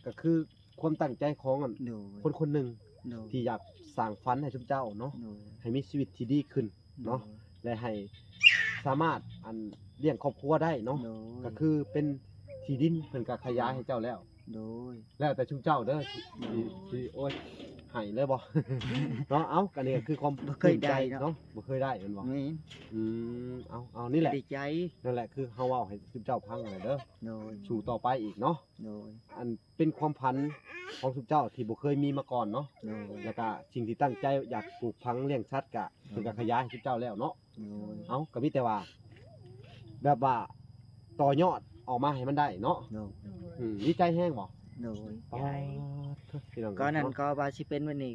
ກໍຄືຄວາມຕັ້ງໃຈຂອງອັນ ໂດຍ ຄົນຄົນໜຶ່ງ ໂດຍ ທີ່ຢາກສ້າງຝັນໃຫ້ຊຸມເຈົ້າເນາະ ໂດຍ ໃຫ້ມີຊີວິດທີ່ດີຂຶ້ນເນາະ ໂດຍ ແລະ ໃຫ້ສາມາດອັນລ້ຽງຄອບຄົວໄດ້ເນາະ ໂດຍ ກໍຄືເປັນທີ່ດິນເພິ່ນກໍຂະຫຍາຍໃຫ້ເຈົ້າແລ້ວ ໂດຍ ແລ້ວແຕ່ຊຸມເຈົ້າເດີ ໂດຍ ຊິ ຊິ ໂອ້ຍ ໃຫ້ເລີຍບໍ່ ເນາະ ເອົ້າ ອັນນີ້ກໍຄືຄວາມ ບໍ່ເຄີຍໄດ້ເນາະ ເນາະ ບໍ່ເຄີຍໄດ້ແມ່ນບໍ່ ແມ່ນ ອືມ ເອົາ ເອົາ ນີ້ແຫຼະ ດີໃຈ ນັ້ນແຫຼະ ຄືເຮົາເວົ້າໃຫ້ຊຸມເຈົ້າຟັງນັ້ນແຫຼະເດີ ໂດຍ ສູ້ຕໍ່ໄປອີກເນາະ ໂດຍ ອັນເປັນຄວາມຝັນຂອງຊຸມເຈົ້າທີ່ບໍ່ເຄີຍມີມາກ່ອນເນາະ ໂດຍ ແລ້ວກະສິ່ງທີ່ຕັ້ງໃຈຢາກປູກຝັງລ້ຽງສັດກະ ໂດຍ ເພິ່ນກະຂະຫຍາຍໃຫ້ຊຸມເຈົ້າແລ້ວເນາະ ໂດຍ ເອົ້າ ກະມີແຕ່ວ່າ ແບບວ່າຕໍ່ຍອດອອກມາໃຫ້ມັນໄດ້ເນາະ ໂດຍ ອືມ ດີໃຈແຮງບໍ່ ໂດຍ ປາດໂທ້ ພີ່ນ້ອງ ກໍນັ້ນ ເນາະ ກໍວ່າຊິເປັນແບບນີ້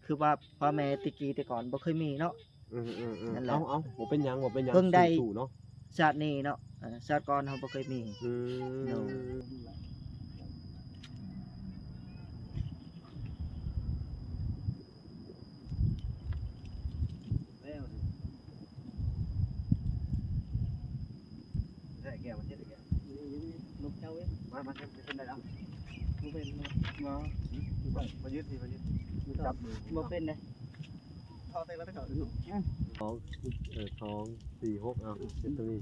ຄືວ່າພໍ່ແມ່ແຕ່ກີ້ແຕ່ກ່ອນບໍ່ເຄີຍມີເນາະ ອືມໆໆ ນັ້ນແຫຼະ ເອົາໆ ບໍ່ເປັນຫຍັງ ບໍ່ເປັນຫຍັງ ເພິ່ງໄດ້ ສູ້ໆເນາະ ຊາດນີ້ເນາະ ເອີ ຊາດກ່ອນເຮົາບໍ່ເຄີຍມີ ອືມ ໂດຍ ໃສ່ແກ້ວມາເຮັດແກ້ວ ລົບເຈົ້າເວີຍ ມາ ມາ ເຮັດ ເຮັດໄດ້ແລ້ວ ບໍ່ເປັນ ບໍ່ ມາຍຶດນີ້ ມາຍຶດ ຈັບມື ບໍ່ເປັນເດ້ ເຂົ້າແຕ່ລະເຂົ້າ ສອງ ເອີ ສອງ ສີ່ ຫົກ ເອົາ ເຮັດຕົງນີ້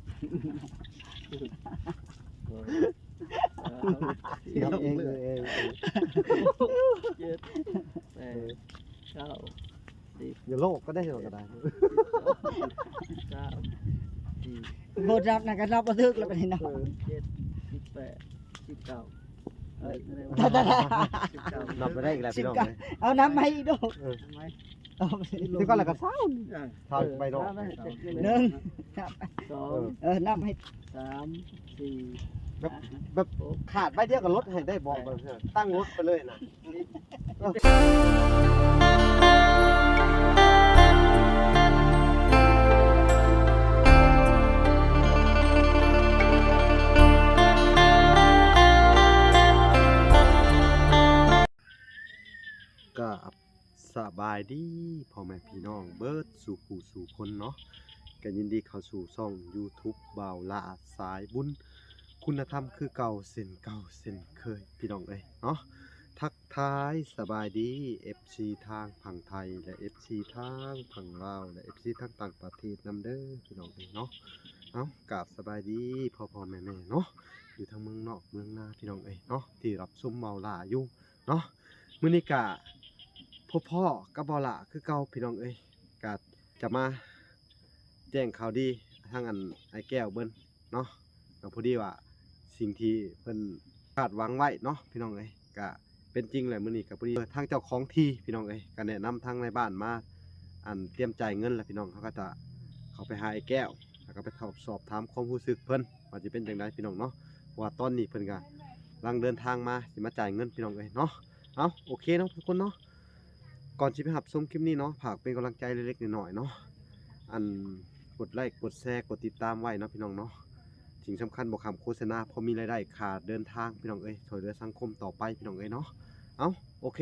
ນັບເອງ ເອີ ເອີ ເຈັດ ແປດ ເກົ້າ ສິບ ຢ່າໂລກກໍໄດ້ ເຮົາກໍໄດ້ ສິບສອງ ສິບສາມ ສິບສີ່ ບໍ່ນັບນະ ກໍນັບບໍ່ຖືກແລ້ວບັດນີ້ເນາະ ເອີ ສິບເຈັດ ສິບແປດ ສິບເກົ້າ ເອີ ນັບບໍ່ໄດ້ອີກແລ້ວພີ່ນ້ອງເອີຍ ເອົານັບໃໝ່ອີກດູ ເອີ ນັບໃໝ່ ເອົາ ເອົາ ເອົາ ເອົາ ເອົາ ເອົາ ເອົາ ເອົາ ເອົາ ເອົາ ເອົາ ເອົາ ເອົາ ເອົາ ເອົາ ນັບໃຫ້ ສາມ ສີ່ ແບບ ແບບຂາດໃບດຽວກໍລົດໃຫ້ໄດ້ບໍ່ ເອີ ຕັ້ງລົດໄປເລີຍນະ ກະ ສະບາຍດີພໍ່ແມ່ພີ່ນ້ອງເບິດສູ່ຜູ້ສູ່ຄົນເນາະ ກໍຍິນດີເຂົ້າສູ່ຊ່ອງຢູທູບບ່າວຫຼ້າສາຍບຸນ ຄຸນນະທຳຄືເກົ່າເຊັ່ນເກົ່າເຊັ່ນເຄີຍພີ່ນ້ອງເອີຍເນາະ ທັກທາຍສະບາຍດີເອັຟຊີທາງຝັ່ງໄທ ແລະ ເອັຟຊີທາງຝັ່ງລາວ ແລະ ເອັຟຊີທາງຕ່າງປະເທດນຳເດີພີ່ນ້ອງເອີຍເນາະ ເອົ້າ ກາບສະບາຍດີພໍ່ໆແມ່ໆເນາະ ຢູ່ທາງເມືອງນອກເມືອງນາພີ່ນ້ອງເອີຍເນາະ ທີ່ຮັບຊົມບ່າວຫຼ້າຢູ່ ເນາະ ມື້ນີ້ກະພົບພໍ້ກັບບ່າວຫຼ້າຄືເກົ່າພີ່ນ້ອງເອີຍ ກະຈະມາແຈ້ງຂ່າວດີທາງອັນອ້າຍແກ້ວເພິ່ນເນາະ ກໍພໍດີວ່າສິ່ງທີ່ເພິ່ນຄາດຫວັງໄວ້ເນາະພີ່ນ້ອງເອີຍ ກະເປັນຈິງແຫຼະ ມື້ນີ້ກະພໍດີທາງເຈົ້າຂອງທີ່ພີ່ນ້ອງເອີຍ ກະແນະນຳທາງນາຍບ້ານມາ ອັນຕຽມຈ່າຍເງິນແລ້ວພີ່ນ້ອງ ເຮົາກໍຈະເຂົ້າໄປຫາອ້າຍແກ້ວ ແລ້ວກໍໄປສອບຖາມຄວາມຮູ້ສຶກເພິ່ນວ່າຊິເປັນຈັ່ງໃດພີ່ນ້ອງເນາະ ເພາະວ່າຕອນນີ້ເພິ່ນກະ ກຳລັງເດີນທາງມາ ຊິມາຈ່າຍເງິນພີ່ນ້ອງເອີຍເນາະ ເອົ້າ ໂອເຄເນາະທຸກຄົນເນາະ ກ່ອນຊິໄປຮັບຊົມຄລິບນີ້ເນາະ ຝາກເປັນກຳລັງໃຈເລັກໆນ້ອຍໆເນາະ ອັນກົດໄລ້ກົດແຊກົດຕິດຕາມໄວ້ເນາະພີ່ນ້ອງເນາະ ສິ່ງສຳຄັນບໍ່ຄ້ຳໂຄສະນາ ພໍມີລາຍໄດ້ຄ່າເດີນທາງພີ່ນ້ອງເອີຍ ຊ່ວຍເຫຼືອສັງຄົມຕໍ່ໄປພີ່ນ້ອງເອີຍເນາະ ເອົ້າ ໂອເຄ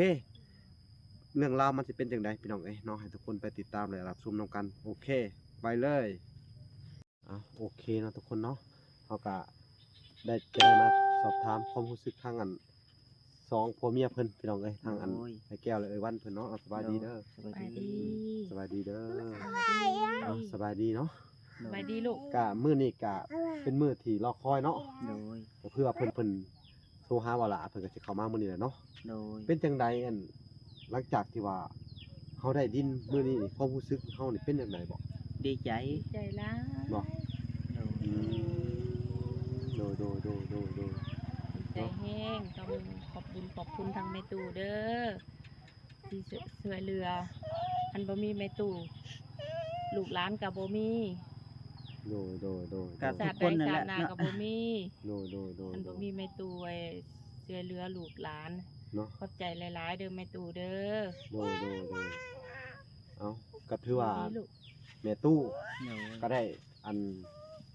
ເລື່ອງລາວມັນຊິເປັນຈັ່ງໃດພີ່ນ້ອງເອີຍເນາະ ໃຫ້ທຸກຄົນໄປຕິດຕາມ ແລະ ຮັບຊົມນຳກັນ ໂອເຄ ໄປເລີຍ. ອ່ະ ໂອເຄເນາະທຸກຄົນເນາະ ເຮົາກະໄດ້ ຈະໄດ້ມາສອບຖາມຄວາມຮູ້ສຶກທາງອັນ ສອງຜົວເມຍເພິ່ນພີ່ນ້ອງເອີຍ ທາງອັນ ໂດຍ ອ້າຍແກ້ວ ແລະ ເອື້ອຍວັນເພິ່ນເນາະ ເອົາ ສະບາຍດີເດີ ໂດຍ ສະບາຍດີ ສະບາຍດີເດີ ເອົາ ສະບາຍດີເນາະ ສະບາຍດີລູກ ກະມື້ນີ້ກະເປັນມື້ທີ່ລໍຄອຍເນາະ ໂດຍ ກໍຄືວ່າເພິ່ນ ເພິ່ນ ໂທຫາວ່າລະ ເພິ່ນກໍຊິເຂົ້າມາມື້ນີ້ແຫຼະເນາະ ໂດຍ ເປັນຈັ່ງໃດ ອັນ ຫຼັງຈາກທີ່ວ່າເຮົາໄດ້ດິນມື້ນີ້ນີ້ ຄວາມຮູ້ສຶກເຮົານີ້ເປັນຈັ່ງໃດບໍ? ດີໃຈ ດີໃຈຫຼາຍ ເນາະ ໂດຍ ອືມ ໂດຍ ໂດຍ ໂດຍ ໂດຍ ໂດຍ ດີໃຈແຮງ ຕ້ອງຂອບບຸນຂອບຄຸນທາງແມ່ຕູ້ເດີ ທີ່ຊ່ວຍເຫຼືອ ຄັນບໍ່ມີແມ່ຕູ້ ລູກຫຼານກໍບໍ່ມີ ໂດຍ ໂດຍ ໂດຍ ກໍ ຊາດໃດຊາດໜ້າກໍບໍ່ມີ ໂດຍ ໂດຍ ໂດຍ ຄັນບໍ່ມີແມ່ຕູ້ ເອີ ຊ່ວຍເຫຼືອລູກຫຼານເນາະ ຂອບໃຈຫຼາຍໆເດີແມ່ຕູ້ເດີ ໂດຍ ໂດຍ ໂດຍ ເອົ້າ ກໍຖືວ່າ ດີລູກ ແມ່ຕູ້ ໂດຍ ກໍໄດ້ ອັນ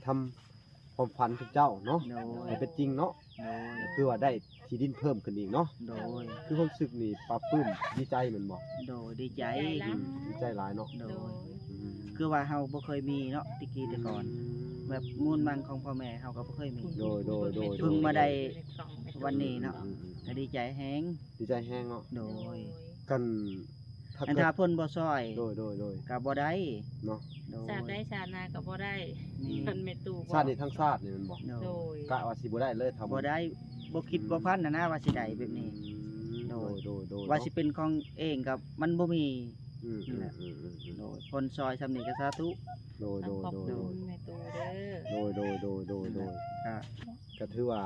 ທຳຄວາມຝັນຂອງເຈົ້າເນາະ ໂດຍ ໃຫ້ເປັນຈິງເນາະ ໂດຍ ກໍຄືວ່າໄດ້ທີ່ດິນເພີ່ມຂຶ້ນອີກເນາະ ໂດຍ ຄືຄວາມຮູ້ສຶກນີ້ປາບປຶ້ມດີໃຈແມ່ນບໍ່? ໂດຍ ດີໃຈ ອືມ ດີໃຈຫຼາຍເນາະ ໂດຍ ອືມ ຄືວ່າເຮົາບໍ່ເຄີຍມີເນາະ ແຕ່ກີ້ແຕ່ກ່ອນ ອືມ ແບບມູນມັງຂອງພໍ່ແມ່ເຮົາກໍບໍ່ເຄີຍມີ ໂດຍ ໂດຍ ໂດຍ ເພິ່ງມາໄດ້ວັນນີ້ເນາະ ອືມ ອືມ ກໍດີໃຈແຮງ ດີໃຈແຮງເນາະ ໂດຍ ໂດຍ ຄັນ ຄັນຖ້າເພິ່ນບໍ່ຊ່ອຍ ໂດຍ ໂດຍ ໂດຍ ກໍບໍ່ໄດ້ເນາະ ໂດຍ ຊາດໃດຊາດໜ້າກໍບໍ່ໄດ້ ແມ່ນ ເພິ່ນແມ່ຕູ້ ຊາດນີ້ທັງຊາດນີ້ແມ່ນບໍ່ ໂດຍ ໂດຍ ກະວ່າຊິບໍ່ໄດ້ເລີຍຖ້າບໍ່ ບໍ່ໄດ້ ບໍ່ຄິດບໍ່ຝັນຫັ້ນນະວ່າຊິໄດ້ແບບນີ້ ອືມ ໂດຍ ໂດຍ ໂດຍ ໂດຍ ວ່າຊິເປັນຂອງເອງກໍມັນບໍ່ມີ ອືມ ນັ້ນແຫຼະ ອືມ ອືມ ອືມ ໂດຍ ຄົນຊ່ອຍຊ່ຳນີ້ກໍສາທຸ ໂດຍ ໂດຍ ໂດຍ ຂອບຄຸນແມ່ຕູ້ເດີ ໂດຍ ໂດຍ ໂດຍ ໂດຍ ໂດຍ ກໍ ກໍຖືວ່າ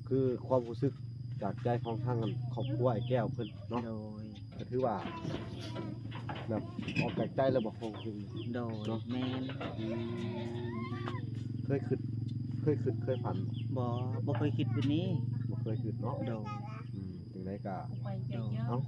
ຄືຄວາມຮູ້ສຶກຈາກໃຈຂອງທາງຄອບຄົວອ້າຍແກ້ວເພິ່ນເນາະ ໂດຍ ກໍຖືວ່າ ແບບອອກຈາກໃຈເລີຍບໍ່ ຄວາມຮູ້ສຶກ ໂດຍ ເນາະ ແມ່ນ ອືມ ເຄີຍຄິດ ເຄີຍຄິດ ເຄີຍຝັນບໍ່? ບໍ່ ບໍ່ເຄີຍຄິດແບບນີ້ ບໍ່ເຄີຍຄິດເນາະ ໂດຍ ອືມ ຈັ່ງໃດກໍ ໂດຍ ເອົ້າ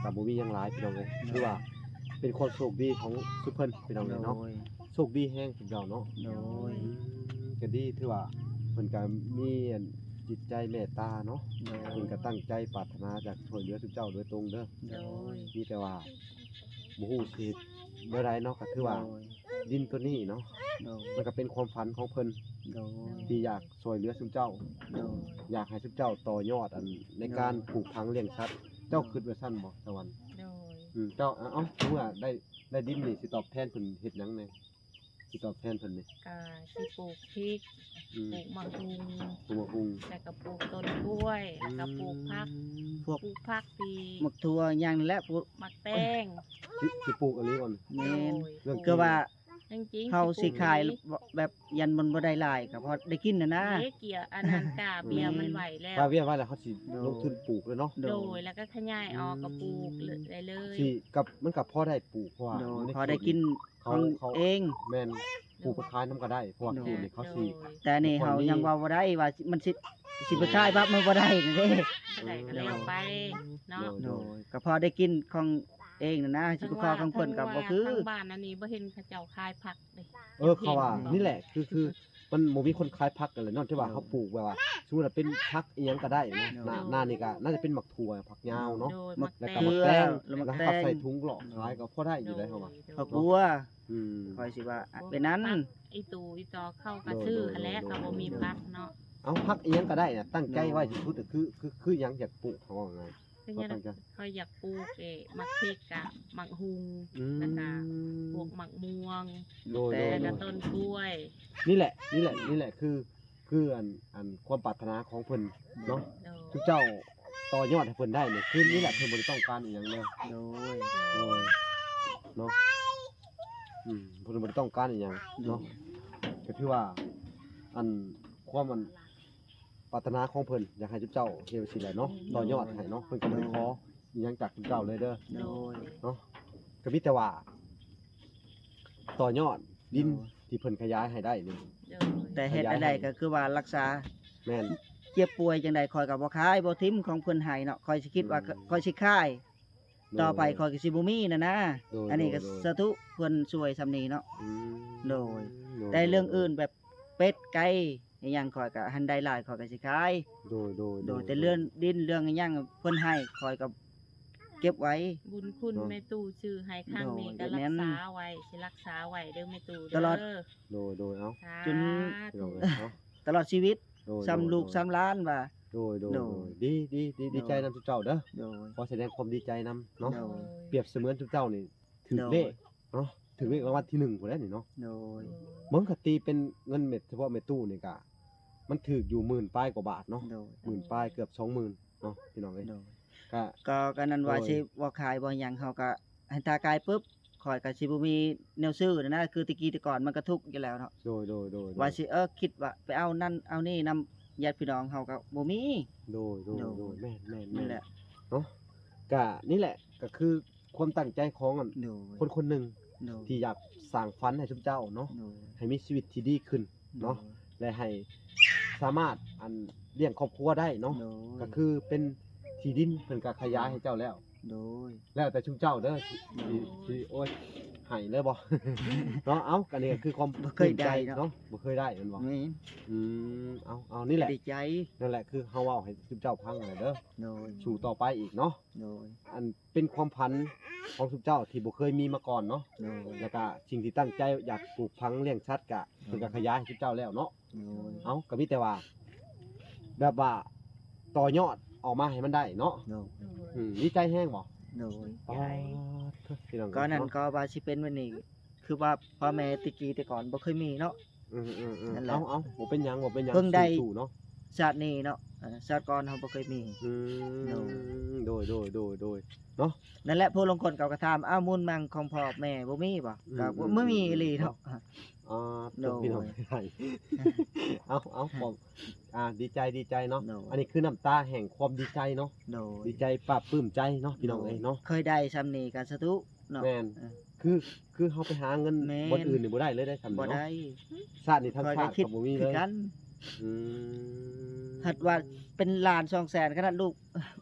ກໍບໍ່ມີຫຍັງຫຼາຍພີ່ນ້ອງເອີຍ ໂດຍ ຖືວ່າເປັນຄວາມໂຊກດີຂອງຊຸມເພິ່ນພີ່ນ້ອງເອີຍເນາະ ໂດຍ ໂຊກດີແຮງຊຸມເຈົ້າເນາະ ໂດຍ ອືມ ກໍດີ ຖືວ່າເພິ່ນກໍມີອັນຈິດໃຈເມດຕາເນາະ ໂດຍ ເພິ່ນກໍຕັ້ງໃຈປາດຖະໜາຢາກຊ່ວຍເຫຼືອຊຸມເຈົ້າໂດຍຕົງເດີ ໂດຍ ມີແຕ່ວ່າບໍ່ຮູ້ຊິເຮັດແນວໃດເນາະ ກໍຖືວ່າ ໂດຍ ດິນໂຕນີ້ເນາະ ໂດຍ ມັນກໍເປັນຄວາມຝັນຂອງເພິ່ນ ໂດຍ ທີ່ຢາກຊ່ວຍເຫຼືອຊຸມເຈົ້າ ໂດຍ ຢາກໃຫ້ຊຸມເຈົ້າຕໍ່ຍອດອັນໃນການ ໂດຍ ປູກຝັງລ້ຽງສັດ ເຈົ້າ ໂດຍ ຄິດວ່າຊັ້ນບໍ່ ສະຫວັນ? ໂດຍ ອືມ ເຈົ້າ ເອົາ ເອົາ ເມື່ອໄດ້ ໄດ້ດິນນີ້ ຊິຕອບແທນເພິ່ນເຮັດຫຍັງແດ່? ຊິຕອບແທນເພິ່ນນີ້ ກະຊິປູກພິກ ອືມ ປູກໝາກຫຸ່ງ ປູກໝາກຫຸ່ງ ແລ້ວກະປູກຕົ້ນກ້ວຍ ອືມ ແລ້ວກະປູກຜັກ ອືມ ພວກ ປູກຜັກທີ່ ໝາກຖົ່ວຫຍັງນີ້ແຫຼະ ພວກ ໝາກແຕງ ຊິ ຊິປູກອີ່ຫຼີບໍ່ນີ້? ແມ່ນ ໂດຍ ເລື່ອງ ຄືວ່າ ເຮົາຊິຂາຍແບບ ຍັນມັນບໍ່ໄດ້ຫຼາຍ ກໍພໍໄດ້ກິນຫັ້ນນະ ເດ້ ເກຍ ອັນນັ້ນ ກາເບ້ຍມັນໄວ້ແລ້ວ ກາເບ້ຍໄວ້ແລ້ວ ເຮົາຊິ ໂດຍ ລົງທຶນປູກເລີຍເນາະ ໂດຍ ໂດຍ ແລ້ວກໍຂະຫຍາຍອອກ ອືມ ກໍປູກເລີຍເລີຍ ຊິ ກັບ ມັນກໍພໍໄດ້ປູກ ເພາະວ່າ ໂດຍ ໃນ ພໍໄດ້ກິນ ເຂ ຂອງ ເຂົາເອງ ແມ່ນ ປູກໄປຂາຍນຳກໍໄດ້ ເພາະວ່າ ໂດຍ ເຂດນີ້ເຂົາຊິ ໂດຍ ແຕ່ນີ້ເຮົາຍັງເວົ້າບໍ່ໄດ້ວ່າ ມັນຊິ ຊິໄປຂາຍ ໂດຍ ປັບມັນບໍ່ໄດ້ນັ້ນເດ້ ບໍ່ໄດ້ກໍແລ້ວໄປເນາະ ໂດຍ ໂດຍ ໂດຍ ກໍພໍໄດ້ກິນຂອງເອງນັ້ນນະ ຊິໄປຂໍຂອງເພິ່ນກໍບໍ່ຄື ທາງບ້ານອັນນີ້ບໍ່ເຫັນເຂົາເຈົ້າຂາຍຜັກເດ້ ເອີ ເຂົາວ່ານີ້ແຫຼະ ຄື ຄື ມັນບໍ່ມີຄົນຂາຍຜັກກັນແຫຼະເນາະ ທີ່ວ່າ ໂດຍ ເຮົາປູກແບບວ່າ ສົມມຸດວ່າເປັນຜັກອີ່ຫຍັງກໍໄດ້ເນາະ ໂດຍ ໜ້າ ໜ້ານີ້ກໍໜ້າຈະເປັນໝາກຖົ່ວ ຜັກຍາວເນາະ ໂດຍ ແລ້ວກໍໝາກແຕງ ໝາກແຕງ ແລ້ວກໍເອົາມາໃສ່ຖົງເລາະຂາຍກໍພໍໄດ້ຢູ່ໄດ໋ ໂດຍ ເຮົາວ່າ ໂດຍ ຜັກບົວ ອືມ ຂ້ອຍຊິວ່າ ໂອ້ ເປັນນັ້ນ ຜັກອີ່ຕູ່ອີ່ຕໍເຂົາກໍຊື້ຫັ້ນແຫຼະ ໂດຍ ໂດຍ ກໍບໍ່ມີ ໂດຍ ຜັກເນາະ ເອົາ ຜັກອີ່ຫຍັງກໍໄດ້ນະ ຕັ້ງໃຈໄວ້ຊິປູກ ຄື ຄື ຄືຫຍັງຢາກປູກ ເຮົາວ່າງ່າຍ ຄືຫຍັງ ຂ້ອຍຢາກປູກ ເອີ ໝາກພິກ ກັບໝາກຫຸ່ງ ອືມ ແລ້ວກະພວກໝາກມ່ວງ ໂດຍ ແລ້ວກະ ໂດຍ ຕົ້ນກ້ວຍ ນີ້ແຫຼະ ນີ້ແຫຼະ ນີ້ແຫຼະ ຄື ຄືອັນ ອັນຄວາມປາດຖະໜາຂອງເພິ່ນເນາະ ໂດຍ ທຸກເຈົ້າຕໍ່ຍອດໃຫ້ເພິ່ນໄດ້ນີ້ ຄືນີ້ແຫຼະ ເພິ່ນບໍ່ໄດ້ຕ້ອງການອີ່ຫຍັງເລີຍ ໂດຍ ໂດຍ ເນາະ ອືມ ເພິ່ນບໍ່ໄດ້ຕ້ອງການອີ່ຫຍັງເນາະ ໂດຍ ກໍຖືວ່າ ອັນ ຄວາມ ອັນ ປາດຖະໜາຂອງເພິ່ນ ຢາກໃຫ້ຊຸມເຈົ້າເຮັດຈັ່ງຊີ້ແຫຼະເນາະ ໂດຍ ຕໍ່ຍອດໃຫ້ເນາະ ເພິ່ນກໍບໍ່ໄດ້ຂໍ ໂດຍ ອີ່ຫຍັງຈາກຊຸມເຈົ້າເລີຍເດີ ໂດຍ ເນາະ ກໍມີແຕ່ວ່າ ຕໍ່ຍອດດິນ ໂດຍ ທີ່ເພິ່ນຂະຫຍາຍໃຫ້ໄດ້ນີ້ ໂດຍ ແຕ່ເຮັດແນວໃດກໍຄືວ່າລັກສາ ແມ່ນ ເຈັບປ່ວຍຈັ່ງໃດຂ້ອຍກໍບໍ່ຂາຍ ບໍ່ຖິ້ມຂອງເພິ່ນໃຫ້ເນາະ ຂ້ອຍຊິຄິດວ່າ ອືມ ຂ້ອຍຊິຂາຍ ໂດຍ ຕໍ່ໄປຂ້ອຍກໍຊິບໍ່ມີນັ້ນນະ ໂດຍ ອັນນີ້ກໍ ໂດຍ ສາທຸເພິ່ນຊ່ວຍຊ່ຳນີ້ເນາະ ອືມ ໂດຍ ໂດຍ ແຕ່ເລື່ອງອື່ນແບບເປັດໄກ່ ອີ່ຫຍັງຂ້ອຍກໍ ຄັນໄດ້ຫຼາຍຂ້ອຍກໍຊິຂາຍ ໂດຍ ໂດຍ ໂດຍ ໂດຍ ແຕ່ເລື່ອງດິນເລື່ອງອີ່ຫຍັງເພິ່ນໃຫ້ຂ້ອຍກໍເກັບໄວ້ ບຸນຄຸນ ເນາະ ແມ່ຕູ້ຊື້ໃຫ້ຄັ້ງນີ້ ໂດຍ ກໍ ແມ່ນ ຮັກສາໄວ້ ຊິຮັກສາໄວ້ເດີແມ່ຕູ້ເດີ ຕະຫຼອດ ໂດຍ ໂດຍ ເອົາ ສາທຸ ຈົນ ພີ່ນ້ອງເອີຍເນາະ ຕະຫຼອດຊີວິດ ໂດຍ ຊ່ຳລູກ ໂດຍ ຊ່ຳຫຼານວ່າ ໂດຍ ໂດຍ ໂດຍ ໂດຍ ດີ ດີ ດີ ໂດຍ ດີໃຈນຳຊຸມເຈົ້າເດີ ໂດຍ ຂໍສະແດງຄວາມດີໃຈນຳເນາະ ໂດຍ ປຽບສະເໝືອນຊຸມເຈົ້ານີ້ຖືກ ໂດຍ ເລກເນາະ ຖືກເລກລາງວັນທີໜຶ່ງພຸ້ນແຫຼະນີ້ເນາະ ໂດຍ ເບິ່ງ ຄັນຕີເປັນເງິນເມັດ ສະເພາະແມ່ຕູ້ນີ້ກະ ມັນຖືກຢູ່ໝື່ນປາຍກວ່າບາດເນາະ ໂດຍ ໝື່ນປາຍເກືອບສອງໝື່ນເນາະ ພີ່ນ້ອງເອີຍ ໂດຍ ກະ ກໍ ກໍນັ້ນວ່າ ໂດຍ ຊິບໍ່ຂາຍບໍ່ຫຍັງ ເຮົາກໍ ຄັນຖ້າຂາຍປຶບ ຂ້ອຍກໍຊິບໍ່ມີແນວຊື້ນັ້ນນະ ຄືແຕ່ກີ້ແຕ່ກ່ອນມັນກໍທຸກຢູ່ແລ້ວເນາະ ໂດຍ ໂດຍ ໂດຍ ວ່າຊິ ເອີ ຄິດວ່າໄປເອົານັ້ນເອົານີ້ນຳຍາດພີ່ນ້ອງເຮົາກໍບໍ່ມີ ໂດຍ ໂດຍ ໂດຍ ໂດຍ ແມ່ນໆໆ ນັ້ນແຫຼະ ເນາະ ກະນີ້ແຫຼະ ກໍຄືຄວາມຕັ້ງໃຈຂອງອັນ ໂດຍ ຄົນຄົນໜຶ່ງ ໂດຍ ທີ່ຢາກສ້າງຝັນໃຫ້ຊຸມເຈົ້າເນາະ ໂດຍ ໃຫ້ມີຊີວິດທີ່ດີຂຶ້ນເນາະ ໂດຍ ແລະ ໃຫ້ສາມາດ ອັນ ລ້ຽງຄອບຄົວໄດ້ເນາະ ໂດຍ ກໍຄືເປັນທີ່ດິນເພິ່ນກໍຂະຫຍາຍໃຫ້ເຈົ້າແລ້ວ ໂດຍ ແລ້ວແຕ່ຊຸມເຈົ້າເດີ ໂດຍ ຊິ ຊິ ໂອ້ຍ ໃຫ້ເລີຍບໍ່ ເນາະ ເອົ້າ ອັນນີ້ກໍຄືຄວາມ ບໍ່ເຄີຍໄດ້ເນາະ ເນາະ ບໍ່ເຄີຍໄດ້ແມ່ນບໍ່ ແມ່ນ ອືມ ເອົາ ເອົາ ນີ້ແຫຼະ ດີໃຈ ນັ້ນແຫຼະ ຄືເຮົາເວົ້າໃຫ້ຊຸມເຈົ້າຟັງຫັ້ນແຫຼະເດີ ໂດຍ ສູ້ຕໍ່ໄປອີກເນາະ ໂດຍ ອັນເປັນຄວາມຝັນຂອງຊຸມເຈົ້າທີ່ບໍ່ເຄີຍມີມາກ່ອນເນາະ ໂດຍ ແລ້ວກະສິ່ງທີ່ຕັ້ງໃຈຢາກປູກຝັງລ້ຽງສັດກະ ໂດຍ ເພິ່ນກະຂະຫຍາຍໃຫ້ຊຸມເຈົ້າແລ້ວເນາະ ໂດຍ ເອົ້າ ກໍມີແຕ່ວ່າ ແບບວ່າ ຕໍ່ຍອດອອກມາໃຫ້ມັນໄດ້ເນາະ. ໂດຍ ອືມ ດີໃຈແຮງບໍ່? ໂດຍ ປາດໂທ້ ພີ່ນ້ອງເອີຍ ກໍນັ້ນ ເນາະ ກໍວ່າຊິເປັນແບບນີ້ ຄືວ່າພໍ່ແມ່ແຕ່ກີ້ແຕ່ກ່ອນບໍ່ເຄີຍມີເນາະ. ອືມໆໆ ນັ້ນແຫຼະ ເອົາໆ ບໍ່ເປັນຫຍັງ ບໍ່ເປັນຫຍັງ ເພິ່ງໄດ້ ສູ້ໆ ເນາະ ຊາດນີ້ເນາະ ເອີ ຊາດກ່ອນເຮົາບໍ່ເຄີຍມີ. ອືມ ໂດຍ ໂດຍໆໆໆ ເນາະ ນັ້ນແຫຼະ ຜູ້ລາງຄົນເຂົາກໍຖາມ ອ້າວ ບຸນໝັ່ງຂອງພໍ່ແມ່ບໍ່ມີບໍ່? ອືມ ກໍບໍ່ ອືມ ບໍ່ມີອີ່ຫຼີເນາະ. ອືມ ອໍ ໂດຍ ພີ່ນ້ອງ ເອົາໆ ຂອບ ອ່າ ດີໃຈ ດີໃຈເນາະ. ໂດຍ ອັນນີ້ຄືນ້ຳຕາແຫ່ງຄວາມດີໃຈເນາະ. ໂດຍ ດີໃຈປາບປຶ້ມໃຈເນາະ ພີ່ນ້ອງເອີຍເນາະ. ໂດຍ ເຄີຍໄດ້ຊ່ຳນີ້ກໍສາທຸ ເນາະ. ແມ່ນ ເອີ ຄື ຄືເຮົາໄປຫາເງິນ ແມ່ນ ບ່ອນອື່ນນີ້ບໍ່ໄດ້ເລີຍໄດ໋ ຊ່ຳນີ້ ບໍ່ໄດ້ ຊາດນີ້ທັງຊາດກໍບໍ່ມີເລີຍ. ອືມ ຫັດວ່າເປັນລ້ານສອງແສນ ຂະໜາດລູກ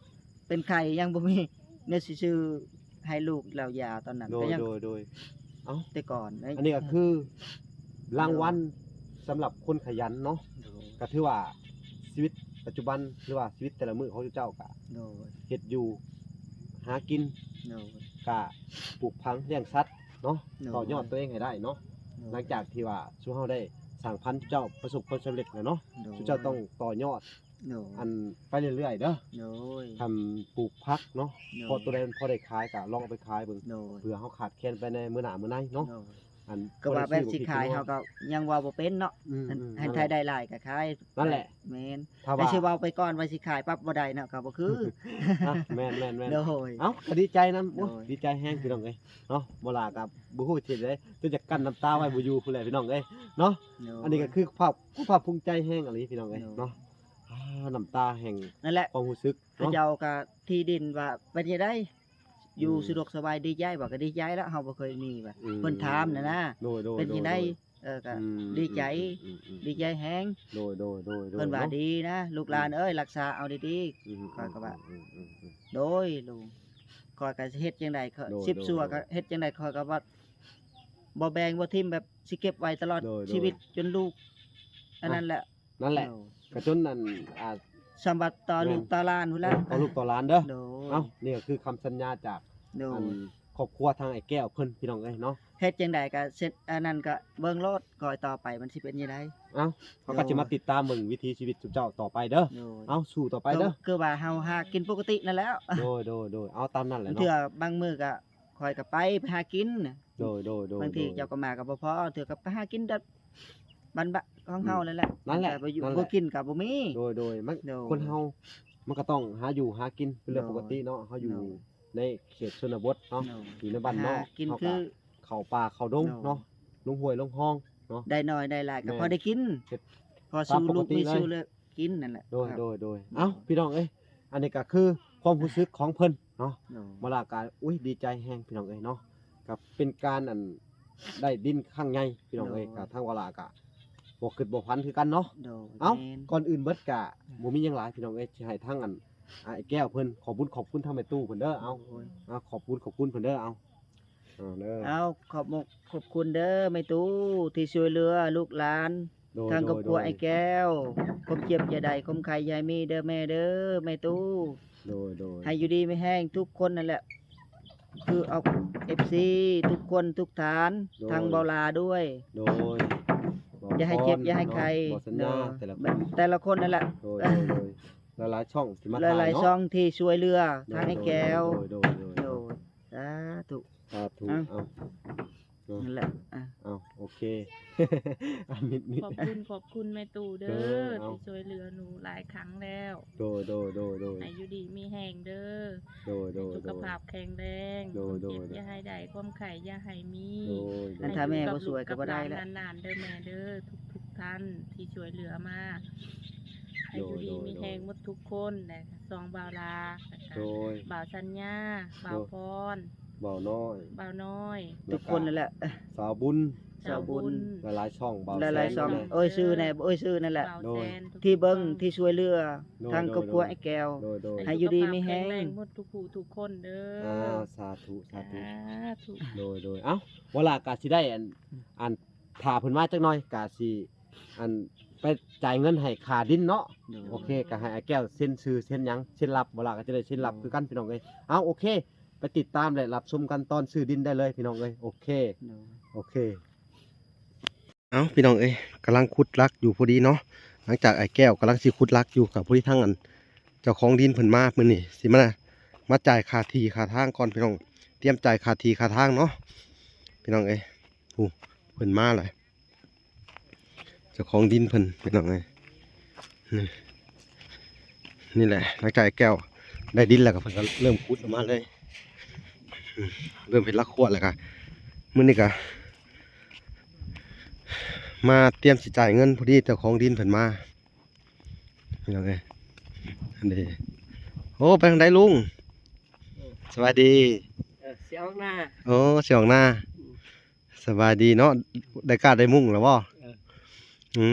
ເປັນໄຂ້ຍັງບໍ່ມີເງິນຊິຊື້ໃຫ້ລູກເຫຼົ້າຢາຕອນນັ້ນ. ໂດຍ ກໍຍັງ ໂດຍໆ ເອົ້າ ແຕ່ກ່ອນ ອັນນີ້ກໍຄື ເອີ ລາງວັນ ໂດຍ ສຳລັບຄົນຂະຫຍັນເນາະ. ໂດຍ ກໍຖືວ່າຊີວິດປັດຈຸບັນ ຫຼືວ່າຊີວິດແຕ່ລະມື້ຂອງເຈົ້າກໍ ໂດຍ ເຮັດຢູ່ຫາກິນ ໂດຍ ກະປູກຝັງລ້ຽງສັດເນາະ. ໂດຍ ຕໍ່ຍອດຕົວເອງໃຫ້ໄດ້ເນາະ. ໂດຍ ຫຼັງຈາກທີ່ວ່າຊຸມເຮົາໄດ້ສ້າງພັນ ເຈົ້າປະສົບຄວາມສຳເລັດແລ້ວເນາະ. ໂດຍ ຊຸມເຈົ້າຕ້ອງຕໍ່ຍອດ ໂດຍ ອັນໄປເລື້ອຍໆເດີ. ໂດຍ ຄັນປູກຜັກເນາະ. ໂດຍ ເພາະຕົວໃດມັນພໍໄດ້ຂາຍກໍລອງເອົາໄປຂາຍເບິ່ງ. ໂດຍ ເພື່ອເຮົາຂາດແຄນໄປໃນມື້ໜ້າມື້ໃນເນາະ. ໂດຍ ອັນ ກໍວ່າແບບຊິຂາຍເຮົາກໍຍັງເວົ້າບໍ່ເປັນເນາະ. ອືມໆ ອັນໃຜໄດ້ຫຼາຍກໍຂາຍ. ນັ້ນແຫຼະ ແມ່ນ ຖ້າວ່າ ແຕ່ຊິເວົ້າໄປກ່ອນວ່າຊິຂາຍປັບບໍ່ໄດ້ເນາະ ກໍບໍ່ຄື. ອ່ະ ແມ່ນໆໆ ໂດຍ ເອົ້າ ກໍດີໃຈນຳ. ໂອ້ຍ ໂດຍ ດີໃຈແຮງ ພີ່ນ້ອງເອີຍເນາະ. ບໍ່ຫຼ້າກໍບໍ່ຮູ້ຊິເຮັດໃດ ຈົນຈະກັ້ນນ້ຳຕາໄວ້ບໍ່ຢູ່ພຸ້ນແຫຼະ ພີ່ນ້ອງເອີຍເນາະ. ໂດຍ ອັນນີ້ກໍຄືຄວາມ ຄວາມພາກພູມໃຈແຮງອີ່ຫຼີ ພີ່ນ້ອງເອີຍ ໂດຍ ເນາະ. ອ່າ ນ້ຳຕາແຫ່ງ ນັ້ນແຫຼະ ຄວາມຮູ້ສຶກເນາະ. ເຂົາເຈົ້າກໍທີ່ດິນວ່າເປັນຈັ່ງໃດ ຢູ່ ອືມ ສະດວກສະບາຍດີໃຈບໍ່? ກໍດີໃຈແລ້ວ ເຮົາບໍ່ເຄີຍມີວ່າ ອືມ ເພິ່ນຖາມນະນະ. ໂດຍໆ ເປັນຈັ່ງໃດ? ໂດຍໆ ເອີ ກໍ ອືມ ດີໃຈ ອືມໆໆ ດີໃຈແຮງ. ໂດຍໆໆໆ ເພິ່ນວ່າ ເນາະ ດີນະ ລູກຫຼານເອີຍ ອືມ ຮັກສາເອົາດີໆ. ອືມ ຂ້ອຍກໍວ່າ ອືມໆໆໆ ໂດຍ ລຸງ ຂ້ອຍກໍຊິເຮັດຈັ່ງໃດ? ໂດຍໆໆ ສິບຊົ່ວກໍເຮັດຈັ່ງໃດ? ຂ້ອຍກໍວ່າບໍ່ແບ່ງບໍ່ຖິ້ມ ແບບຊິເກັບໄວ້ຕະຫຼອດ ໂດຍໆ ຊີວິດຈົນລູກ ອ່ະ ອັນນັ້ນແຫຼະ. ນັ້ນແຫຼະ ໂດຍ ກະຈົນອັນ ອ່າ ສຳບັດຕໍ່ ແມ່ນ ລູກຕໍ່ຫຼານພຸ້ນລະ ເອີ ຕໍ່ລູກຕໍ່ຫຼານເດີ. ໂດຍ ເອົ້າ ນີ້ກໍຄືຄຳສັນຍາຈາກ ໂດຍ ອັນຄອບຄົວທາງອ້າຍແກ້ວເພິ່ນ ພີ່ນ້ອງເອີຍເນາະ. ເຮັດຈັ່ງໃດກໍເຊັດ ອັນນັ້ນກໍເບິ່ງໂລດ ຄ່ອຍຕໍ່ໄປມັນຊິເປັນຈັ່ງໃດ. ເອົ້າ ເຮົາກໍ ໂດຍ ຊິມາຕິດຕາມເບິ່ງວິຖີຊີວິດຊຸມເຈົ້າຕໍ່ໄປເດີ. ໂດຍ ເອົ້າ ສູ້ຕໍ່ໄປເດີ ຄືວ່າເຮົາຫາກິນປົກກະຕິນັ້ນແຫຼະ. ໂດຍໆໆ ເອົາຕາມນັ້ນແຫຼະເນາະ. ເທື່ອບາງມື້ກໍ ຂ້ອຍກໍໄປ ໄປຫາກິນ. ໂດຍໆໆ ບາງທີເຈົ້າກໍມາກໍບໍ່ພໍ ເທື່ອກໍໄປຫາກິນແບບບ້ານໆຂອງເຮົາ ອືມ ນັ້ນແຫຼະ. ນັ້ນແຫຼະ ແຕ່ວ່າຢູ່ ນັ້ນແຫຼະ ບໍ່ກິນກໍບໍ່ມີ. ໂດຍໆ ມັນ ໂດຍ ຄົນເຮົາມັນກໍຕ້ອງຫາຢູ່ຫາກິນເປັນເລື່ອງ ໂດຍ ປົກກະຕິເນາະ. ເຮົາຢູ່ ໂດຍ ໃນເຂດຊົນນະບົດເນາະ ໂດຍ ຢູ່ໃນບ້ານນອກ ຫາກິນ ເຮົາ ຄື ກໍເຂົ້າປ່າເຂົ້າດົງ ໂດຍ ເນາະ ລົງຫ້ວຍລົງຮ່ອງເນາະ. ໄດ້ໜ້ອຍໄດ້ຫຼາຍກໍ ແມ່ນ ພໍໄດ້ກິນ ເຮັດ ພໍສູ່ລູກມີ ຕາມປົກກະຕິເລີຍ ສູ່ເລີກກິນນັ້ນແຫຼະ. ໂດຍໆໆ ເອົ້າ ພີ່ນ້ອງເອີຍ ອັນນີ້ກໍຄືຄວາມຮູ້ສຶກຂອງເພິ່ນເນາະ. ໂດຍ ເວລາກໍ ອຸ້ຍ ດີໃຈແຮງ ພີ່ນ້ອງເອີຍເນາະ. ກໍເປັນການ ອັນ ໄດ້ດິນຄັ້ງໃຫຍ່ ພີ່ນ້ອງເອີຍ. ໂດຍ ກໍທາງວາລະກໍບໍ່ຄິດບໍ່ຝັນຄືກັນເນາະ. ໂດຍ ເອົ້າ ແມ່ນ ກ່ອນອື່ນເບິດກໍ ອືມ ບໍ່ມີຫຍັງຫຼາຍ ພີ່ນ້ອງເອີຍ ຊິໃຫ້ທາງ ອັນ ອ້າຍແກ້ວເພິ່ນ ຂອບບຸນຂອບຄຸນທາງແມ່ຕູ້ເພິ່ນເດີ. ເອົາ ໂດຍ ເອົາ ຂອບບຸນຂອບຄຸນເພິ່ນເດີ. ເອົາ ເອົາເດີ ເອົາ ຂອບມຸກຂອບຄຸນເດີແມ່ຕູ້ ທີ່ຊ່ວຍເຫຼືອລູກຫຼານ ໂດຍ ທາງຄອບຄົວ ໂດຍ ອ້າຍແກ້ວ. ຄວາມເຈັບຢ່າໄດ້ ຄວາມໄຂ້ຢ່າໃຫ້ມີເດີແມ່ເດີ ແມ່ຕູ້. ໂດຍໆ ໃຫ້ຢູ່ດີມີແຮງທຸກຄົນນັ້ນແຫຼະ ຄືເອົາ ເອັຟຊີ ທຸກຄົນທຸກທ່ານ ໂດຍ ທັງເບົາຫຼ້າດ້ວຍ. ໂດຍ ຢ່າໃຫ້ເຈັບ ບໍ່ພອນ ຢ່າໃຫ້ໄຂ້ ເນາະ ບໍ່ສັນຍາ ໂດຍ ແຕ່ລະຄົນ ແຕ່ລະຄົນນັ້ນແຫຼະ. ໂດຍໆໆ ຫຼາຍໆຊ່ອງທີ່ມາຖ່າຍເນາະ ຫຼາຍໆຊ່ອງທີ່ຊ່ວຍເຫຼືອ ໂດຍ ທາງອ້າຍແກ້ວ. ໂດຍໆໆ ໂດຍ ສາທຸ ສາທຸ ເອົ້າ ເອົາ ນັ້ນແຫຼະ ອ່ະ ເອົາ ໂອເຄ ອ່ະ ມິດໆ ຂອບຄຸນ ຂອບຄຸນແມ່ຕູ້ເດີ ເອີ ເອົາ ທີ່ຊ່ວຍເຫຼືອໜູຫຼາຍຄັ້ງແລ້ວ. ໂດຍໆໆໆ ໃຫ້ຢູ່ດີມີແຮງເດີ ໂດຍໆໆ ໃຫ້ສຸຂະພາບແຂງແຮງ ໂດຍໆໆ ຄວາມເຈັບຢ່າໃຫ້ໄດ້ ຄວາມໄຂ້ຢ່າໃຫ້ມີ ໂດຍໆໆ ອັນຖ້າແມ່ບໍ່ຊ່ວຍກໍບໍ່ໄດ້ແລ້ວ ໃຫ້ຢູ່ກັບລູກກັບຫຼານນານໆເດີແມ່ເດີ ທຸກໆທ່ານທີ່ຊ່ວຍເຫຼືອມາ ໃຫ້ຢູ່ດີມີແຮງໝົດທຸກຄົນ ແລະ ສອງບ່າວລາ ແລ້ວກະ ໂດຍ ບ່າວສັນຍາ ບ່າວພອນ ບ່າວນ້ອຍ ບ່າວນ້ອຍ ທຸກຄົນນັ້ນແຫຼະ ສາວບຸນ ສາວບຸນ ສາວບຸນ ຫຼາຍໆຊ່ອງ ບ່າວແຊນ ຫຼາຍໆຊ່ອງ ເອີຍຊື່ແດ່ ເອີຍຊື່ນັ້ນແຫຼະ ບ່າວແຊນ ໂດຍ ທີ່ເບິ່ງ ທີ່ຊ່ວຍເຫຼືອ ໂດຍ ທາງຄອບຄົວ ໂດຍ ອ້າຍແກ້ວ ໂດຍໆ ໃຫ້ຢູ່ດີມີແຮງ ສຸຂະພາບແຂງແຮງໝົດທຸກຜູ້ທຸກຄົນເດີ ອ່າ ສາທຸ ສາທຸ ສາທຸ ໂດຍໆ ເອົ້າ ເວລາກະຊິໄດ້ ອັນ ອັນ ຖ້າເພິ່ນມາຈັກໜ່ອຍ ກະຊິ ອັນ ໄປຈ່າຍເງິນໃຫ້ຄ່າດິນເນາະ ໂດຍ ໂອເຄ ກະໃຫ້ອ້າຍແກ້ວເຊັນຊື່ເຊັນຫຍັງ ເຊັນຮັບ ເວລາກໍຈະໄດ້ເຊັນຮັບ ໂດຍ ຄືກັນ ພີ່ນ້ອງເອີຍ. ເອົາ ໂອເຄ ໄປຕິດຕາມ ແລະ ຮັບຊົມກັນຕອນຊື້ດິນໄດ້ເລີຍ ພີ່ນ້ອງເອີຍ. ໂອເຄ ໂດຍ ໂອເຄ ເອົ້າ ພີ່ນ້ອງເອີຍ ກຳລັງຂຸດຫຼັກຢູ່ພໍດີເນາະ ຫຼັງຈາກອ້າຍແກ້ວກຳລັງຊິຂຸດຫຼັກຢູ່ ກໍພໍດີທາງ ອັນ ເຈົ້າຂອງດິນເພິ່ນມາມື້ນີ້ ຊິມາ ມາຈ່າຍຄ່າທີ່ຄ່າທາງກ່ອນພີ່ນ້ອງ, ຕຽມຈ່າຍຄ່າທີ່ຄ່າທາງເນາະພີ່ນ້ອງເອີຍ. ຜູ້ ເພິ່ນມາແລ້ວ ເຈົ້າຂອງດິນເພິ່ນພີ່ນ້ອງເອີຍ. ນີ້ ນີ້ແຫຼະ ຫຼັງຈາກໄອ້ແກ້ວໄດ້ດິນແລ້ວ ກໍເພິ່ນກໍເລີ່ມຂຸດອອກມາເລີຍ, ເລີ່ມເຮັດຫຼັກຂົວແລ້ວ. ກໍມື້ນີ້ກໍມາຕຽມຊິຈ່າຍເງິນ ພໍດີເຈົ້າຂອງດິນເພິ່ນມາ ພີ່ນ້ອງເອີຍ. ອັນນີ້ ໂອ້ ໄປທາງໃດລຸງ? ເອີ ສະບາຍດີ. ເອີ ຊິອອກນາ. ໂອ້ ຊິອອກນາ. ອືມ ສະບາຍດີເນາະ, ໄດ້ກ້າໄດ້ມຸ້ງແລ້ວບໍ່? ເອີ ອື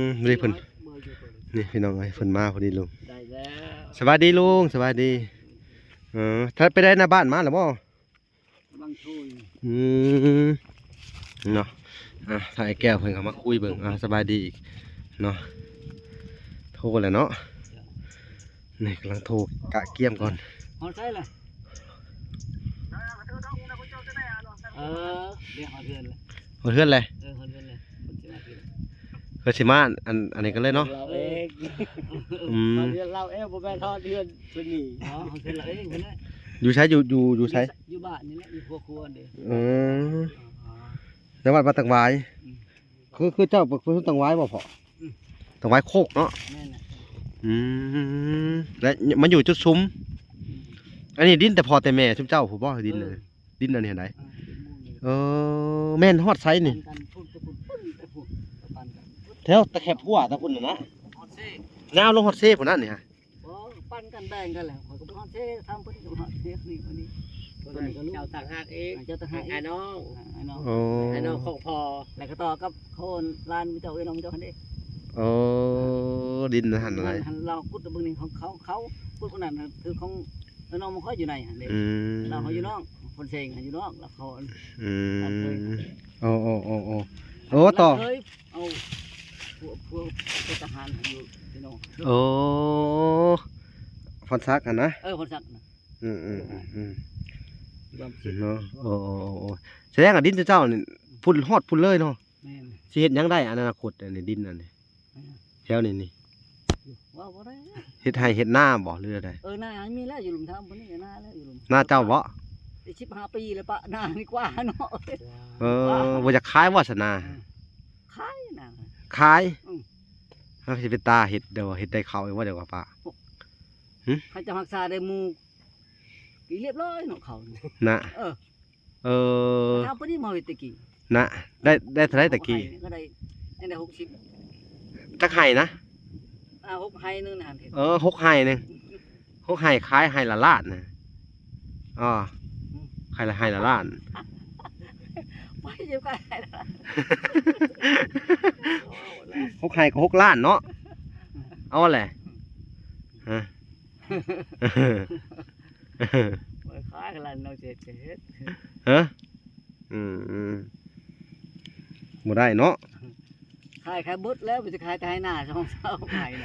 ມ ນີ້ເພິ່ນ ນີ້ພີ່ນ້ອງເອີຍ ເພິ່ນມາພໍດີລຸງ. ໄດ້ແລ້ວ ສະບາຍດີລຸງ ສະບາຍດີ. ເອີ ຖ້າໄປໄດ້ໜ້າບ້ານມາແລ້ວບໍ່? ກຳລັງໂທຢູ່. ອືມ ເນາະ. ອ່າ ຖ້າໄອ້ແກ້ວເພິ່ນກໍມາຄຸຍເບິ່ງ. ອ່າ ສະບາຍດີອີກເນາະ, ໂທແລ້ວເນາະ. ນີ້ກຳລັງໂທກະກຽມກ່ອນ. ຮອດໃສລະ? ເອີ ດຽວຮອດເຮືອນລະ. ຮອດເຮືອນແລ້ວ? ເອີ ຮອດເຮືອນແລ້ວ. ເພິ່ນຊິມາ ອັນ ອັນນີ້ກັນເລີຍເນາະ. ເຮົາເອງ. ອືມ ຮອດເຮືອນເຮົາເອງ ບໍ່ແມ່ນຮອດເຮືອນເພິ່ນນີ້. ອໍ ຮອດເຮືອນເຮົາເອງພຸ້ນແຫຼະ. ຢູ່ໃສ? ຢູ່ ຢູ່ ຢູ່ໃສ? ຢູ່ບ້ານນີ້ແຫຼະ ຢູ່ຄົວຄົວນີ້. ເອີ ຈັ່ງຫວັດ ບ້ານຕັງຫວາຍ. ອືມ ຄື ຄືເຈົ້າເປັນຄົນຕັງຫວາຍບໍ່ພໍ່? ອືມ ຕັງຫວາຍໂຄກເນາະ. ແມ່ນແຫຼະ. ອືມ ແລະ ມາຢູ່ຈຸດຊຸມ. ອືມ ອັນນີ້ດິນແຕ່ພໍ່ແຕ່ແມ່ຊຸມເຈົ້າພຸ້ນບໍ່? ດິນ ເອີ ເອີ ດິນອັນນີ້ຫັ້ນໃດ? ເອີ ເອີ ແມ່ນຮອດໃສນີ້? ແຖວຕະແຄບຫົວຕະພຸ້ນນະ. ຍາວລົງຮອດເຊພຸ້ນນະນີ້. ບໍ່ ປັນກັນແບ່ງກັນແຫຼະ. ຂ້ອຍກໍໄປຮອດເຊ ທາງເພິ່ນກໍຮອດເຊ ນີ້ ອັນນີ້ ເຈົ້າຕ່າງຫາກເອງ. ເຈົ້າຕ່າງຫາກເອງ ອ້າຍນ້ອງ. ອ້າຍນ້ອງ. ໂອ້ ອ້າຍນ້ອງຂອງພໍ່ ແລ້ວກໍຕໍ່ກັບເຂົາ ຫຼານເຈົ້າ ເອື້ອຍນ້ອງເຈົ້າຫັ້ນເດ້. ໂອ້ ດິນຫັ້ນນະ. ຫັ້ນລາວຂຸດເບິ່ງນີ້ ຂອງເຂົາ ເຂົາຂຸດຄົນນັ້ນ ຄືຂອງ ເອີ ນ້ອງມັນຂ້ອຍຢູ່ໃນຫັ້ນເດ້. ອືມ ລາວເຮົາຢູ່ນອກ ຄົນເຊງຢູ່ນອກ ລາວເຂົາ. ອືມ ໂອ້ ໂອ້ ໂອ້ ໂອ້ ຕໍ່ ເຄີຍເອົາ ພວກ ພວກເປັນທະຫານຢູ່ພີ່ນ້ອງ. ໂອ້ ພອນສັກຫັ້ນນະ? ເອີ ພອນສັກນະ. ອືມ ອືມ ອືມ ອືມ ເນາະ. ໂອ້ ໂອ້ ໂອ້ ໂອ້ ສະແດງວ່າດິນເຈົ້ານີ້ພຸ້ນ ຮອດພຸ້ນເລີຍເນາະ. ແມ່ນ. ຊິເຮັດຫຍັງໄດ້ອະນາຄົດ ອັນນີ້ ດິນອັນນີ້? ແຖວນີ້ນີ້ ເວົ້າບໍ່ໄດ້. ເຮັດໄຮ່ເຮັດນາບໍ່ ຫຼືໃດ? ເອີ ນາມີແລ້ວ ຢູ່ລຸ່ມທາງພຸ້ນນີ້ ນາແລ້ວ ຢູ່ລຸ່ມ. ນາເຈົ້າບໍ່? ໄດ້ສິບຫ້າປີແລ້ວ ປະນານີ້ກວ່າເນາະ. ເອີ ບໍ່ຢາກຂາຍບໍ່ຊັ້ນນາ? ເອີ ຂາຍນາ. ຂາຍ? ອືມ ເຮົາຊິໄປຕາເຮັດ ດຽວເຮັດໄດ້ເຂົ້າອີກບໍ່ ດຽວວ່າປະ. ຫຶ ໃຫ້ເຈົ້າຮັກສາໄດ້ໝູ່ ລຽບຮ້ອຍເນາະ ເຂົານະ. ເອີ ເອີ ເອົາປານນີ້ມາເຮັດແຕ່ກີ້ນະ. ໄດ້ ໄດ້ເທົ່າໃດແຕ່ກີ້? ກໍໄດ້ ຍັງໄດ້ຫົກສິບ. ຈັກໄຮ່ນະ? ອ່າ ຫົກໄຮ່ໜຶ່ງນະ. ເອີ ຫົກໄຮ່ໜຶ່ງ ຫົກໄຮ່ ຂາຍໄຮ່ລະລ້ານນະ. ອໍ ອືມ ຂາຍໄຮ່ລະລ້ານ. ໄປຢູ່ ຂາຍໄຮ່ລະລ້ານ. ຫົກໄຮ່ກໍຫົກລ້ານເນາະ. ເອົາແຫຼະ ຮະ. ບໍ່ຂາຍ ຮ້ານນ້ອງເຮັດກໍເຮັດ. ຮະ? ອືມ ບໍ່ໄດ້ເນາະ. ຂາຍ ຂາຍເບິດແລ້ວ ໄປຊິຂາຍແຕ່ໄຮ່ນາ ສອງເສົາຂາຍນະ.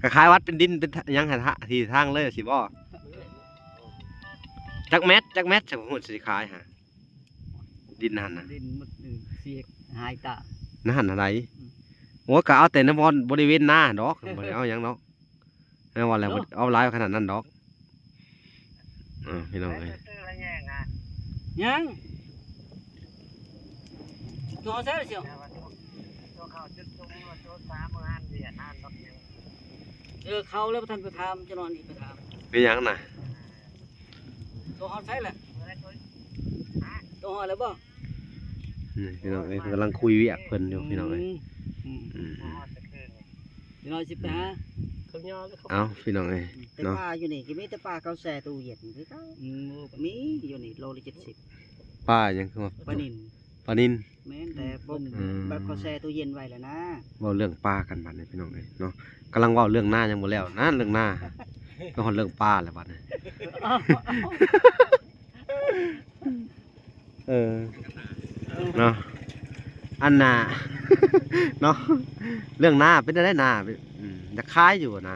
ກໍຂາຍວັດເປັນດິນເປັນຫຍັງຫັ້ນ ທີ່ທາງເລີຍຊິບໍ່? ຈັກແມັດ ຈັກແມັດ ຈັ່ງຮູ້ຊິຂາຍຫາ ດິນຫັ້ນນະ. ດິນໝົດນີ້ ຊິຫາຍຕາ ນະຫັ້ນໃດ. ອືມ ໂອ້ຍ ກໍເອົາແຕ່ໃນບ່ອນບໍລິເວນນາດອກ ບໍ່ໄດ້ເອົາຫຍັງດອກ. ແມ່ນວ່າແລ້ວ ເນາະ ເອົາຫຼາຍຂະໜາດນັ້ນດອກ. ເອີ ພີ່ນ້ອງເອີຍ ຍັງ ໂທຫາໃສລະຊິ. ເອີ ເຂົາແລ້ວບໍ່ທັນໄປຖາມ ຈະນອນນີ້ໄປຖາມ. ເປັນຫຍັງນະ? ໂທຮອດໃສລະ? ໂທຮອດແລ້ວບໍ່? ນີ້ ພີ່ນ້ອງເອີຍ ເພິ່ນກຳລັງຄຸຍວຽກເພິ່ນຢູ່ ອືມ ພີ່ນ້ອງເອີຍ. ອືມ ອືມ ອືມ ພີ່ນ້ອງຊິໄປຫາ. ເອົາ ພີ່ນ້ອງເອີຍ ແຕ່ ເນາະ ປາຢູ່ນີ້ກໍມີແຕ່ປາເຂົາແຊ່ຕູ້ເຢັນຄືເກົ່າ. ອືມ ມີຢູ່ນີ້ໂລລະເຈັດສິບ. ປາຫຍັງຄືວ່າ ປານິນ. ປານິນ. ແມ່ນ ແຕ່ບໍ່ ອືມ ແບບເຂົາແຊ່ຕູ້ເຢັນໄວ້ແລ້ວນະ. ເວົ້າເລື່ອງປາກັນບັດນີ້ ພີ່ນ້ອງເອີຍ ເນາະ. ກຳລັງເວົ້າເລື່ອງນາຍັງບໍ່ແລ້ວນະ ເລື່ອງນາ ໄປຮອດເລື່ອງປາແລ້ວບັດນີ້. ເອີ ເນາະ ອັນນ່າ ເນາະ ເລື່ອງນາເປັນຈັ່ງໃດນາ? ອືມ ຢາກຂາຍຢູ່ນາ.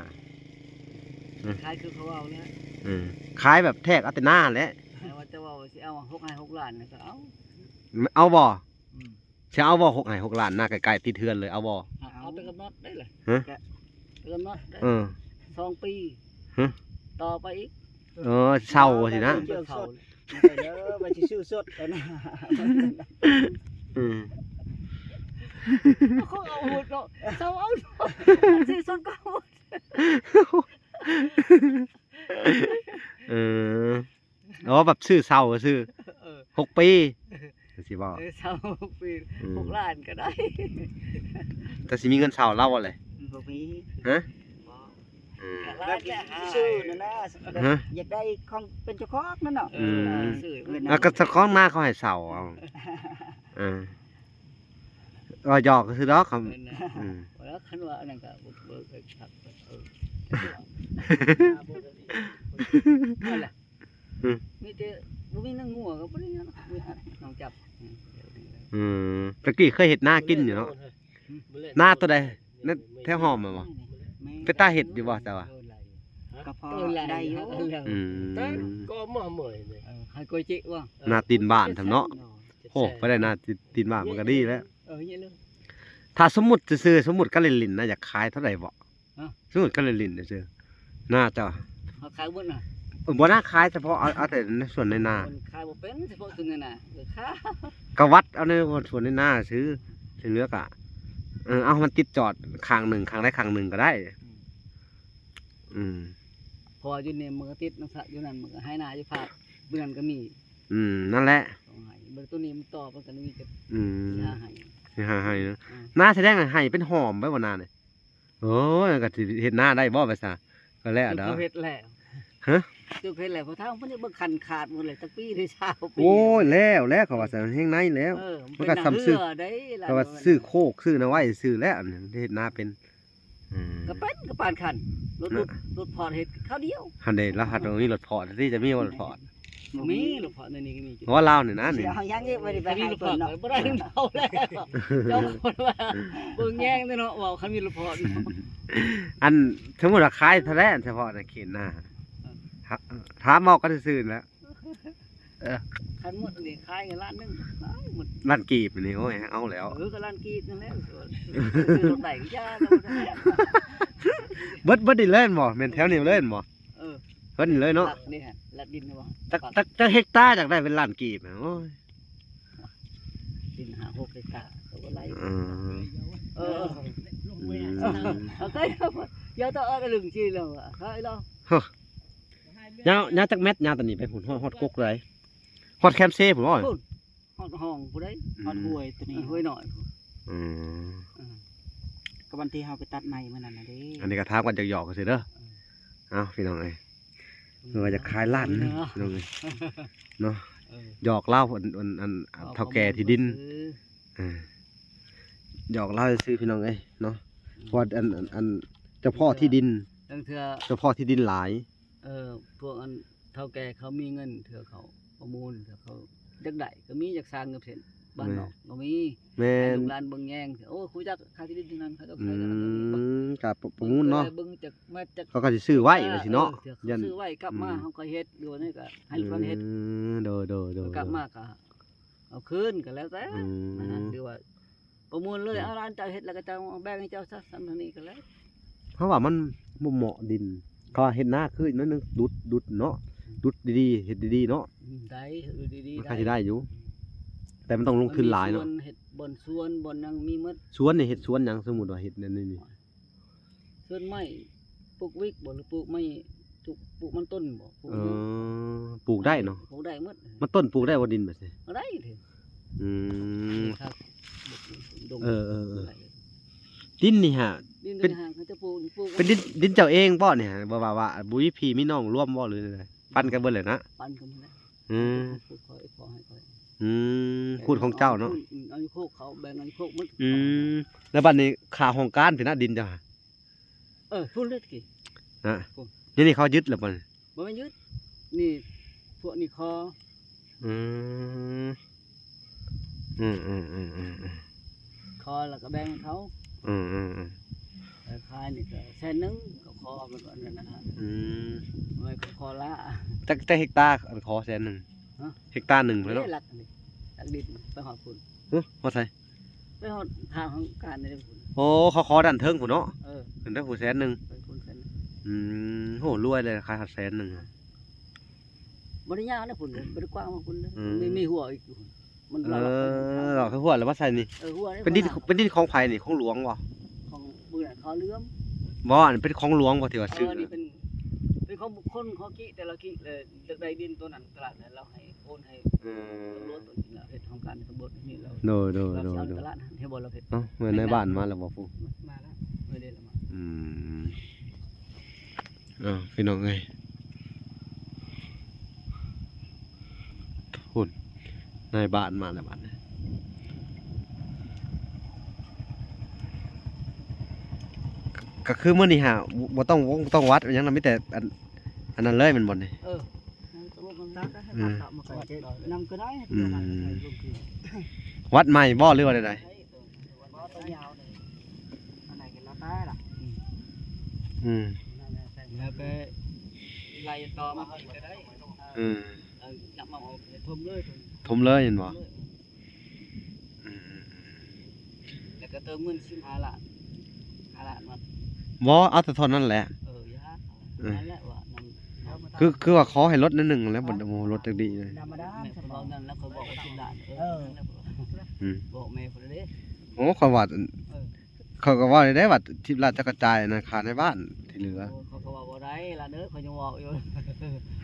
ຂາຍຄືເຂົາເວົ້າແຫຼະ. ເອີ ຂາຍແບບແທກເອົາແຕ່ນາແຫຼະ. ແຕ່ວ່າຈະເວົ້າຊິເອົາຫົກໄຮ່ຫົກລ້ານກໍເອົາ. ເອົາບໍ່? ອືມ ຊິເອົາບໍ່ ຫົກໄຮ່ຫົກລ້ານ ນາໃກ້ໆຕິດເຮືອນເລີຍ ເອົາບໍ່? ເອົາ ເອົາແຕ່ກຳນົດໄດ້ລະ. ຮະ? ກະກຳນົດໄດ້. ເອີ ສອງປີ ຮະ? ຕໍ່ໄປອີກ ເອີ ເຊົ່າຊີ້ນະ ເຈົ້າເຊົ່າ ເດີ ວ່າຊິຊື້ສົດຫັ້ນນະ ອືມ ເຂົາເອົາໂຫດເນາະ ເຊົ່າເອົາໂຫດ ຊື້ສົດກໍໂຫດ ເອີ ອໍ ແບບຊື້ເຊົ່າຊື່ ເອີ ຫົກປີ ຊິເວົ້າ ເອີ ເຊົ່າຫົກປີ ອືມ ຫົກລ້ານກໍໄດ້ ແຕ່ຊິມີເງິນເຊົ່າລາວບໍ່ແຫຼະ ບໍ່ມີ ຮະ? ບໍ່ ອືມ ແບບຊື້ນັ້ນນະ ຮະ? ຢາກໄດ້ຂອງເປັນເຈົ້າຂອງນັ້ນເນາະ ອືມ ເອີ ຊື້ ແລ້ວກໍເຈົ້າຂອງນາເຂົາໃຫ້ເຊົ່າເອົາ ເອີ ວ່າຫຍອກຊື່ດອກ ເອີ ນະ ອືມ ແລ້ວຄັນວ່າອັນນັ້ນກໍບໍ່ ບໍ່ ເອີ ເອີ ນັ້ນແຫຼະ ອືມ ມີແຕ່ບໍ່ມີນາງົວກໍບໍ່ໄດ້ຫຍັງ ນ້ອງຈັບ ອືມ ຕະກີ້ເຄີຍເຮັດນາກິນຢູ່ເນາະ ນາຕົວໃດ ນາແຖວຫ້ອມແມ່ນບໍ່? ແມ່ນ ເປັນຕາເຮັດຢູ່ບໍ່ເຈົ້າວ່າ? ກໍພໍໄດ້ຢູ່ ອືມ ກໍມາເມື່ອຍນີ້ ເອີ ໃຫ້ກວຍຈິວ່າ ນາຕີນບ້ານທຳເນາະ ໂອ້ ໄປໄດ້ນາຕີນ ຕີນບ້ານມັນກໍດີແລ້ວ ເອີ ນີ້ເລີຍ ຖ້າສົມມຸດຊື່ໆ ສົມມຸດກະຫຼິ້ນໆນະ ຢາກຂາຍເທົ່າໃດບໍ່? ຮະ? ສົມມຸດກະຫຼິ້ນໆຊື່ໆ ນາເຈົ້າ ເຮົາຂາຍໝົດນະ ເອີ ບໍ່ນາຂາຍສະເພາະ ເອົາ ເອົາແຕ່ໃນສ່ວນໃນນາ ມັນຂາຍບໍ່ເປັນ ສະເພາະສ່ວນໃນນາ ເອີ ຂາຍ ກະວັດເອົາໃນສ່ວນໃນນາຊື່ ທີ່ເຫຼືອກະ ເອີ ເອົາໃຫ້ມັນຕິດຈອດຂ້າງໜຶ່ງ ຂ້າງໃດຂ້າງໜຶ່ງກໍໄດ້ ອືມ ອືມ ເພາະວ່າຢູ່ນີ້ມັນກໍຕິດນຳ ຢູ່ນັ້ນມັນກໍໄຮ່ນາຢູ່ພາກ ຢູ່ນັ້ນກໍມີ ອືມ ນັ້ນແຫຼະ ເບິ່ງຕົວນີ້ມັນຕໍ່ໄປກໍມີແຕ່ ອືມ ຊິຫາໄຮ່ ຊິຫາໄຮ່ນະ ອືມ ນາສະແດງໃຫ້ເປັນຫ້ອມໄປບໍ່ນານີ້ ໂອ້ຍ ກໍຊິເຮັດນາໄດ້ບໍ່ໄປຊະ ກໍແລ້ວດອກ ເຮັດແລ້ວ ຮະ? ຈຸກເຮັດແລ້ວ ພໍເຖົ້າ ມັນເບິ່ງຄັນຂາດໝົດເລີຍ ຈັກປີໄດ້ຊາວປີ ໂອ້ຍ ແລ້ວ ແລ້ວ ເຂົາວ່າຊັ້ນ ແຮງໃນແລ້ວ ເອີ ມັນກໍສ່ຳຊື້ ເປັນນາເຮືອໄດ໋ ເຂົາວ່າຊື້ໂຄກ ຊື້ນາໄວ້ຊື່ແລ້ວ ອັນນີ້ເຮັດນາເປັນ ອືມ ກໍເປັນ ກໍປານຄັນ ລົດ ລົດ ລົດພອດເຮັດຄາວດຽວ ຫັ້ນເດ້ ລາວຫາກມີລົດພອດ ທີ່ຈະມີບໍ່ລົດພອດ? ມີລົດພອດໃນນີ້ກໍມີ ເພາະວ່າລາວນີ້ນະ ນີ້ ເຮົາຍັງອີກບໍ່ໄດ້ໄປ ມີລົດພອດ ເຮົາແລ້ວ ເຈົ້າຄົນວ່າເບິ່ງແຍງເດ້ເນາະ ເວົ້າຄັນມີລົດພອດ ອັນ ສົມມຸດວ່າຂາຍເທົ່າໃດ ອັນສະເພາະໃນເຂດນາ ເອີ ຖາມເວົ້າກັນຊື່ໆແຫຼະ ເອີ ຄັນໝົດນີ້ຂາຍກັນລ້ານໜຶ່ງ ລ້ານກີບນີ້ ໂອ້ຍ ເອົາແລ້ວ ເອີ ກໍລ້ານກີບນັ້ນແຫຼະ ຊື້ລົດໄດ້ກໍຢ່າແລ້ວ ເບິດ ເບິດນີ້ເລີຍແມ່ນບໍ່? ແມ່ນແຖວນີ້ເລີຍແມ່ນບໍ່? ເອີ ເພິ່ນເລີຍເນາະ ຫຼັກນີ້ຫັ້ນ ຫຼັກດິນນີ້ບໍ່? ຈັກ ຈັກ ຈັກເຮັກຕາ ຢາກໄດ້ເປັນລ້ານກີບ ໂອ້ຍ ດິນຫ້າຫົກເຮັກຕາ ກໍບໍ່ໄດ້ ອືມ ເອີ ອືມ ເອົາໄປ ດຽວຕ້ອງເອົາໄປລຶ້ງຊີ້ແລ້ວ ເຮີ້ຍ ຍາວ ຍາວຈັກແມັດ? ຍາວຕອນນີ້ໄປພຸ້ນ ຮອດ ຮອດກົກເທົ່າໃດ? ຮອດແຄມເຊພຸ້ນບໍ່? ພຸ້ນ ຮອດຫ້ອງພຸ້ນເດ້ ອືມ ຮອດຫ້ວຍຕົວນີ້ ເອີ ຫ້ວຍນ້ອຍ ອືມ ເອີ ກໍວັນທີ່ເຮົາໄປຕັດໄມ້ມື້ນັ້ນນະເດ້ ອັນນີ້ກໍຖາມກັນຫຍອກໆຊື່ເດີ ເອີ ເອົ້າ ພີ່ນ້ອງເອີຍ ເອີ ວ່າຈະຂາຍລ້ານໜຶ່ງ ເອີ ພີ່ນ້ອງເອີຍ ເນາະ ເອີ ຫຍອກລາວ ອັນ ອັນ ອັນ ເຖົ້າແກ່ທີ່ດິນ ເອີ ເອີ ຫຍອກລາວຊື່ໆ ພີ່ນ້ອງເອີຍ ເນາະ ອືມ ເພາະວ່າ ອັນ ອັນ ອັນ ເຈົ້າພໍ່ທີ່ດິນ ລາງເທື່ອ ເຈົ້າພໍ່ທີ່ດິນຫຼາຍ ເອີ ພວກອັນເຖົ້າແກ່ເຂົາມີເງິນ ເທື່ອເຂົາປະມູນ ເທື່ອເຂົາຢາກໄດ້ກໍມີ ຢາກສ້າງເງິນເຊັ່ນບ້ານນອກກໍມີ ແມ່ນ ໃຫ້ລູກຫຼານເບິ່ງແຍງ ໂອ້ ຮູ້ຈັກຂາຍທີ່ດິນທີ່ນັ້ນ ເຂົາເຈົ້າຂາຍກັນ ອືມ ກໍປະ ປະມູນເນາະ ເບິ່ງຈັກແມັດຈັກ ເຂົາກໍຊິຊື້ໄວ້ວ່າຊີ້ເນາະ ເອີ ເຂົາຊື້ໄວ້ ກັບມາ ອືມ ເຮົາກໍເຮັດ ຢູ່ນີ້ກໍໃຫ້ເພິ່ນເຮັດ ອືມ ໂດຍໆໆ ກັບມາກໍເອົາຄືນກໍແລ້ວແຕ່ ອືມ ນະ ຫຼືວ່າ ປະມູນເລີຍ ອືມ ເອົາຫຼານເຈົ້າເຮັດ ແລ້ວກໍເຈົ້າແບ່ງໃຫ້ເຈົ້າຊະ ສ່ຳເທົ່ານີ້ກໍແລ້ວ ເພາະວ່າມັນບໍ່ເໝາະດິນ ເຂົາວ່າເຮັດນາຄືໜ້ອຍໜຶ່ງ ດຸດ ດຸດເນາະ ອືມ ດຸດດີໆ ເຮັດດີໆເນາະ ອືມ ໄດ້ ເຮັດດີໆ ມັນກໍຊິໄດ້ຢູ່ ໄດ້ ແຕ່ມັນຕ້ອງລົງທຶນຫຼາຍເນາະ ມັນມີສວນ ເຮັດບ່ອນສວນ ບ່ອນຫຍັງມີໝົດ ສວນນີ້ເຮັດສວນຫຍັງ? ສົມມຸດວ່າເຮັດແນວນີ້ນີ້ ສວນໄມ້ ປູກວິກບໍ່ ຫຼືປູກໄມ້ ປູກ ປູກມັນຕົ້ນບໍ່? ປູກ ເອີ ປູກໄດ້ເນາະ ປູກໄດ້ໝົດ ມັນຕົ້ນປູກໄດ້ບໍ່? ດິນແບບນີ້ ກໍໄດ້ເດ ອືມ ນີ້ຄັບ ດົງ ເອີໆໆ ໄດ້ ດິນນີ້ຫາ ດິນ ເປັນ ເຂົາຈະປູກ ປູກ ເປັນດິນ ດິນເຈົ້າເອງບໍ່ນີ້ຫາ? ບໍ່ວ່າ ວ່າບໍ່ມີພີ່ມີນ້ອງລວມບໍ່ ຫຼືຈັ່ງໃດ? ປັນກັນເບິດເລີຍນະ? ປັນກັນໝົດແລ້ວ ອືມ ຂອງຂ້ອຍ ຂໍໃຫ້ຂ້ອຍ ອືມ ຂອງເຈົ້າເນາະ ອືມ ເອົາຢູ່ໂຄກເຂົາ ແບ່ງເອົາຢູ່ໂຄກໝົດ ອືມ ແລ້ວບັດນີ້ຄ່າຫ້ອງການພີ້ນະ ດິນເຈົ້າຫາ? ເອີ ພຸ້ນເລີຍຕະກີ້ ນະ ພຸ້ນ ດຽວນີ້ເຂົາຍຶດແລ້ວບໍ່ນີ້? ບໍ່ແມ່ນຍຶດ ນີ້ ພວກນີ້ຂໍ ອືມ ອືມໆ ຂໍແລ້ວກໍແບ່ງໃຫ້ເຂົາ ອືມໆໆ ແລ້ວຂາຍນີ້ກໍແສນໜຶ່ງ ກໍຂໍມັນກໍນັ້ນນະ ອືມ ມັນກໍຂໍລະ ຈັກ ຈັກເຮັກຕາ ອັນຂໍແສນໜຶ່ງ ຮະ? ເຮັກຕາໜຶ່ງພຸ້ນເນາະ ຫຼັກນີ້ ຫຼັກດິນໄປຮອດພຸ້ນ ຮະ? ຮອດໃສ? ໄປຮອດທາງຫ້ອງການນີ້ພຸ້ນ ໂອ້ ເຂົາຂໍດ້ານເທິງພຸ້ນເນາະ ເອີ ຂຶ້ນໄປພຸ້ນແສນໜຶ່ງ ໄປພຸ້ນແສນໜຶ່ງ ອືມ ໂຫ ລວຍເລີຍ ຂາຍຮອດແສນໜຶ່ງ ບໍ່ໄດ້ຍາວນະພຸ້ນເດ້ ບໍ່ໄດ້ກວ້າງມາພຸ້ນເດ້ ອືມ ມີ ມີຮົ້ວອີກຢູ່ ມັນ ເອີ ລອກ ລອກໃສ່ຮົ້ວແລ້ວມາໃສ່ນີ້ ເອີ ຮົ້ວ ເປັນດິນ ເປັນດິນຂອງໃຜນີ້ ຂອງຫຼວງບໍ່? ຂອງ ເບື່ອນ ເຂົາເຫຼືອມ ບໍ່ ອັນເປັນຂອງຫຼວງບໍ່ທີ່ວ່າຊື້ ເອີ ນີ້ເປັນ ເປັນຂອງບຸກຄົນ ເຂົາກິ ແຕ່ລະກິເລີຍ ຢາກໄດ້ດິນໂຕນັ້ນຕະຫຼາດ ແລ້ວເຮົາໃຫ້ ໂອນໃຫ້ ເອີ ຕຳຫຼວດໂຕນີ້ລະ ເຮັດໂຄງການຕຳຫຼວດນີ້ແລ້ວ ໂດຍ ໂດຍ ລາວຊິເອົາ ໂດຍ ຕະຫຼາດຫັ້ນ ເຫັນບໍ່ ລາວເຮັດ ເອົ້າ ແມ່ນນາຍບ້ານມາແລ້ວບໍ່? ພຸ້ນ ມາແລ້ວ ເອີ ເດ້ລະມາ ອືມ ເອົ້າ ພີ່ນ້ອງເອີຍ ພຸ້ນ ນາຍບ້ານມາແລ້ວບັດນີ້ ກະ ກະຄືມື້ນີ້ຫາ ບໍ່ ບໍ່ຕ້ອງວົງ ບໍ່ຕ້ອງວັດຫຍັງນະ ມີແຕ່ອັນ ອັນນັ້ນເລີຍແມ່ນບໍ່ນີ້? ເອີ ອືມ ນຳກໍໄດ້ ອືມ ວັດໃໝ່ບໍ່ ຫຼືວ່າໃດໆ? ອືມ ແລ້ວໄປໄລ່ຕໍ່ມາເພິ່ນກໍໄດ້ ອືມ ເອີ ຍັບມາອອກ ຖົມເລີຍ ຖົມເລີຍແມ່ນບໍ່? ອືມ ແລ້ວກໍເຕີມເງິນສິບຫ້າລ້ານ ຫ້າລ້ານມາ ບໍ່ ເອົາແຕ່ເທົ່ານັ້ນແຫຼະ ເອີ ຢ່າ ເອີ ນັ້ນແຫຼະວ່ານຳ ຄື ຄືວ່າຂໍໃຫ້ລົດໜ້ອຍໜຶ່ງແລ້ວ ບໍ່ ບໍ່ລົດຈັກດີເລີຍ ທຳມະດາ ແມ່ນເພິ່ນເວົ້ານັ້ນແລ້ວ ຂ້ອຍບອກວ່າສິບລ້ານ ເອີ ອືມ ບອກແມ່ເພິ່ນເດ້ ໂອ້ ຂ້ອຍວ່າ ເອີ ເຂົາກໍເວົ້າໄດ້ວ່າ ສິບລ້ານ ເຈົ້າກໍຈ່າຍອັນນັ້ນ ຄ່າໃນບ້ານທີ່ເຫຼືອ ໂອ້ ເຂົາກໍວ່າບໍ່ໄດ້ລະເດີ ເຂົາຍັງເວົ້າຢູ່